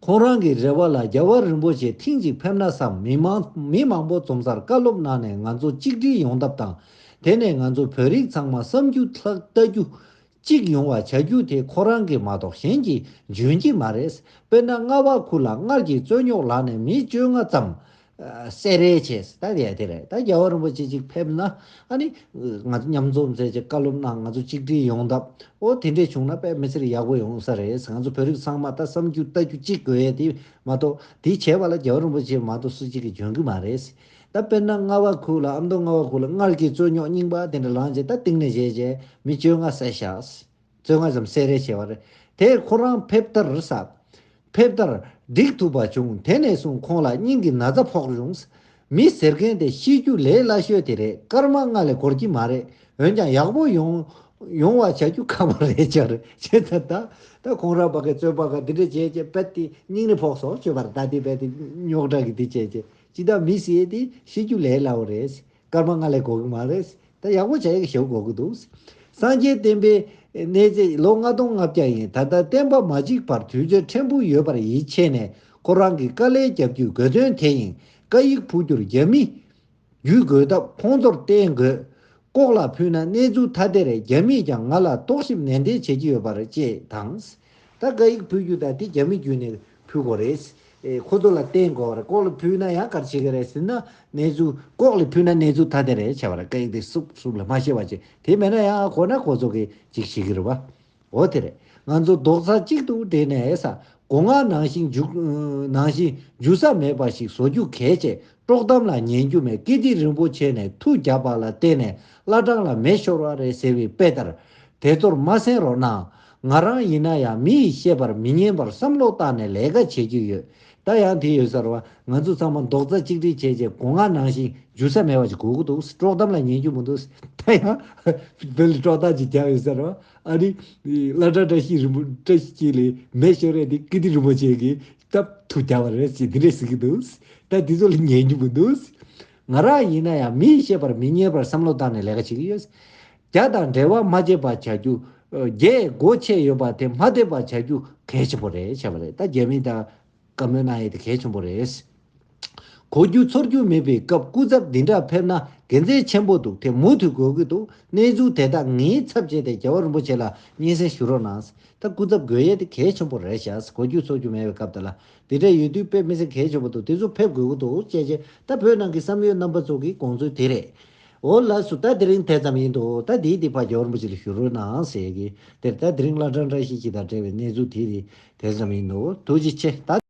ཁོང་རང་གི་རེ་བ་ལ་རྒྱལ་བ་རིན་པོ་ཆེ་ཐེངས་གཅིག་ཕེབས་ན་བསམ། མི་མང་མི་མང་པོ་འཛོམས་སར་བཀའ་སློབ་གནང་ནས་ང་ཚོ་གཅིག་སྒྲིལ་ཡོང་ཐབས་དང་། དེ་ནས་ང་ཚོ་བོད་རིགས་ཚང་མ་བསམ་རྒྱུ་ལྟ་རྒྱུ་གཅིག་ཡོང་བ་བྱ་རྒྱུ་དེ་ཁོ་རང་གིས་མ་གཏོགས་གཞན་གྱིས་འཇོན་གྱི་མ་རེད། དཔེར་ན་རྔ་བ་ཁུལ་ལ་སྔར་གྱི་རྩོད་རྙོག་ལངས་ནས་མི་བཅོ་ལྔ་ཙམ་སེ་རེ་བྱས། ད་དེ་དེ་རེད། ད་རྒྱལ་བ་རིན་པོ་ཆེ་གཅིག་ཕེབས་ན་ཨ་ནི་ང་ཚོ་མཉམ་འཛོམས་བྱས་བྱས་བཀའ་སློབ་གནང་། ང་ཚོ་གཅིག་སྒྲིལ་ཡོང་ཐབས། འོ་དེ་འདྲས་བྱུང་ན་དཔེ་མི་སྲིད་ཡག་པོ་ཡོང་ས་རེད། ང་ཚོ་བོད་རིགས་ཚང་མ་ད་བསམ་རྒྱུ་ལྟ་རྒྱུ་གཅིག་དགོས་ཡས་དེ་མ་གཏོགས། དེ་བྱས་པ་ལ་རྒྱལ་བ་རིན་པོ་ཆེ་མ་གཏོགས་སུ་གཅིག་གིས་འཇོན་གྱི་མ་རེད། ད་དཔེར་ན་རྔ་བ་ཁུལ་ལ། ཨ་མདོ་རྔ་བ་ཁུལ་ལ་སྔར་གྱི་རྩོད་རྙོག་རྙིང་པ་དེ་འདྲ་ལངས་རྗེས་ད་གཏིང་ནས་བྱས་རྗེས་མི་བཅོ་ལྔ་བསད་བཞག་བཅོ་ལྔ་ཙམ་བསད་རེས་བྱས་པ་རེད། དེར་ཁོ་རང་ཕེབས་མཐར་ས། ཕེབས་མཐར་འགྲིག་ཐུབ་པ་བྱུང་། དེ་ནས་བཟུང་ཁོང་ལ་སྙིང་གི་ན་ཚ་ཕོག་བྱུང་། མི་ཟེར་མཁན་དེ་ཤི་རྒྱུ་ལས་སླ་ཤོས་དེ་རེད། སྐར་མ་ལྔ་ལས་འགོར་གྱི་མ་རེད། འོན་ཀྱང་ཡག་པོ་ཡོང་ ཡོང་བ་བྱ་རྒྱུ་ཁག་པོ་རེད་ཅག་རེད། བྱས་ཙང་ད་ད་ཁོང་རང་ཕ་གི་རྩོད་པ་ག་འདི་འདྲ་བྱས་བྱས་རྦད་དེ་སྙིང་ནས་ཕོག་སོང་། བྱས་པར་ད་དེ་རྦད་དེ་རྙོག་དྲ་གི་འདི་བྱས་བྱས་ཅི་ད་མི་ཟེར་དེ་ཤི་རྒྱུ་ལས་སླ་བོ་རེད། སྐར་མ་ལྔ་ལས་འགོར་གི་མ་རེད། ད་ཡག་པོ་བྱས་ཤོག་དགོས་ཀྱི་འདུག་སངས་རྒྱས་བསྟན་པའི་གནས་ཚད་ལོ་ལྔ་སྟོང་ལྔ་བརྒྱ་ཡིན། ད་ལྟ་བསྟན་པ་མ་འཇིག་བར་དུས་ཚོད་ཕྲན་བུ་ཡོད་པར་ཡིད་ཆེས་ནས་ཁོ་རང་གི་དཀའ་ལས་རྒྱབ་རྒྱུའི་དགོས་དོན་དེ་ཡིན། བཀའ་ཡིག་ཕུལ་རྒྱུར་རྒྱ་མི་བརྒྱུད་དགོས་སྟབས་ཁོང་ཚོར་བརྟེན་དགོས། ལྐོག་ལ་ཕུལ་ན་གནས་ཚུལ་ཐ་དད་རེད། རྒྱ་མིས་ཀྱང་ང་ལ་རྟོག་ཞིབ་ནན་ཏན་བྱེད་ཀྱི་ཡོད་པ་རེད་ཅེས་དང་། ད་བཀའ་ཡིག་ཕུལ་རྒྱུ་དང་དེ་རྒྱ་མི་བརྒྱུད་ནས་ཕུལ་དགོས་རེད། ཨེ་ཁོ་ཚོ་ལ་བརྟེན་དགོས་རེད། ལྐོག་ལ་ཕུལ་ན་ཡང་ག་རེ་བྱེད་ཀྱི་རེད་ཟེར་ན། གནས་ཚུལ་ལྐོག་ལ་ཕུལ་ན་གནས་ཚུལ་ཐ་དད་རེད་བྱས་པ་རེད། བཀའ་ཡིག་དེ་སུབ་སུབ་ལ་མ་ཤེས་པ་བྱེད། དེ་མེད་ན་ཡང་གོ་ན་ཁོ་ཚོ་གིས་ཅིག་ཤེས་ཀྱི་རེད་བ། འོ་དེ་རེད། ང་ཚོ་རྡོག་རྩ་གཅིག་ཏུ་སྒྲིལ་ནས་ས་སྒོ་ང་ནང་བཞིན་འཇུ་ནང་བཞིན་འཇུ་ས་མེད་པ་ཞིག་བཟོ་རྒྱུ་གལ་ཆེ། དཀྲོག་གཏམ་ལ་ཉན་རྒྱུ་མེད། ཀིརྟི་རིན་པོ་ཆེ་ནས་མཐུ་བརྒྱབ་པ་ལ་བརྟེན་ནས་བླ་བྲང་ལ་མེ་ཤོར་བ་རེད་ཟེར་བའི་དཔེ་ལྟར། དེ་ཚོར་མ་གསན་རོགས་གནང་། ང་རང་ཡིན་ན་ཡང་མི་ཡིས་བཤད་པར་མི་ཉན་པར་བསམ་བློ་བཏང་ནས་ལས་ཀ་བྱེད་ཀྱི་ཡོད། ད་ཡང་དེ་ཡོད་ས་རེད་བ། ང་ཚོ་ཚང་མ་རྡོག་རྩ་གཅིག་སྒྲིལ་བྱས་རྗེས་སྒོ་ང་ནང་བཞིན་འཇུ་ས་མེད་པ་ཞིག་དགོས་ཀྱི་འདུག་དཀྲོག་གཏམ་ལ་ཉན་རྒྱུ་མི་འདུག་ད་ཡང་བོད་ལ་དཀྲོག་གཏམ་ཅིག་བརྒྱབ་ཡོད་ས་རེད་བ། ཨ་ནི། བླ་བྲང་བཀྲ་ཤིས་རིན་པོ་བཀྲ་ཤིས་འཁྱིལ་ལ་མེ་ཤོར་རེད་དེ་ཀིརྟི་རིན་པོ་ཆེ་གིས་སྟབས་ཐུག་བརྒྱབ་པ་རེད་ཅེས་འདི་འདྲས་ཟེར་གྱི་འདུག་ད་འདི་ཚོ་ལ་ཉན་རྒྱུ་མི་འདུག་ང་རང་ཡིན་ན་ཡང་མིས་བཤད་པར་མི་ཉན་པར་བསམ་བློ་བཏང་ནས་ལས་ཀ་བྱེད་ཀྱི་ཡོད། རྒྱ་དང་འབྲེལ་བ་མ་བྱེད་པ་བྱ་རྒྱུ། རྒྱའི་སྒོ་ཕྱེ་ཡོད་པ་དེ་མ་བསྡད་པ་བྱ་རྒྱུ་གལ་ཆེན་པོ་རེད་བྱས་པ་རེད། ད་རྒྱ་མི་དང་བཀའ་མོལ་གནང་ཡས་དེ་གལ་ཆེན་པོ་རེད། གོ་རྒྱུ་ཚོར་རྒྱུ་མེད་པའི་སྐབས་སྐུ་ཚབ་འདི་འདྲ་ཕེབས་ན་དགེ་མཚན་ཆེན་པོ་འདུག་དེ་མུ་མཐུད་དགོས་ཀྱི་འདུག་གནས་ཚུལ་དེ་དག་ངའི་ཚབ་བྱས་ཏེ་རྒྱལ་བ་རིན་པོ་ཆེ་ལ་སྙན་སེང་ཞུ་རོགས་གནང་། ད་སྐུ་ཚབ་དགོས་ཡས་དེ་གལ་ཆེན་པོ་རེད་ཤག་གོ་རྒྱུ་ཚོར་རྒྱུ་མེད་པའི་སྐབས་དེ་ལ་དེ་འདྲ་ཡོད་དུས་དཔེ་མི་སྲིད་གལ་ཆེན་པོ་འདུག་དེ་ཚོ་ཕེབས་དགོས་ཀྱི་འདུག་ཅེས་བྱས། ད་བོད་ནང་གི་བསམ་ཡོད་རྣམ་པ་ཚོ་གི་དགོངས་ཚུལ་དེ་རེད། འོ་ལགས་སོ། ད་དེ་རིང་དེ་ཙམ་ཡིན་འདུག་ད་དེའི་དེ་ཕར་རྒྱལ་བ་རིན་པོ་ཆེ་ལ་ཞུ་རོགས་གནང་ཟེར་གི་དེར། ད་དེ་རིང་བླ་བྲང་བཀྲ་ཤིས་འཁྱིལ་དང་འབྲེལ་བའི་གནས་ཚུལ་དེ་རེད། དེ་ཙམ་ཡིན་འདུག་ཐུགས་རྗེ་ཆེ། ད།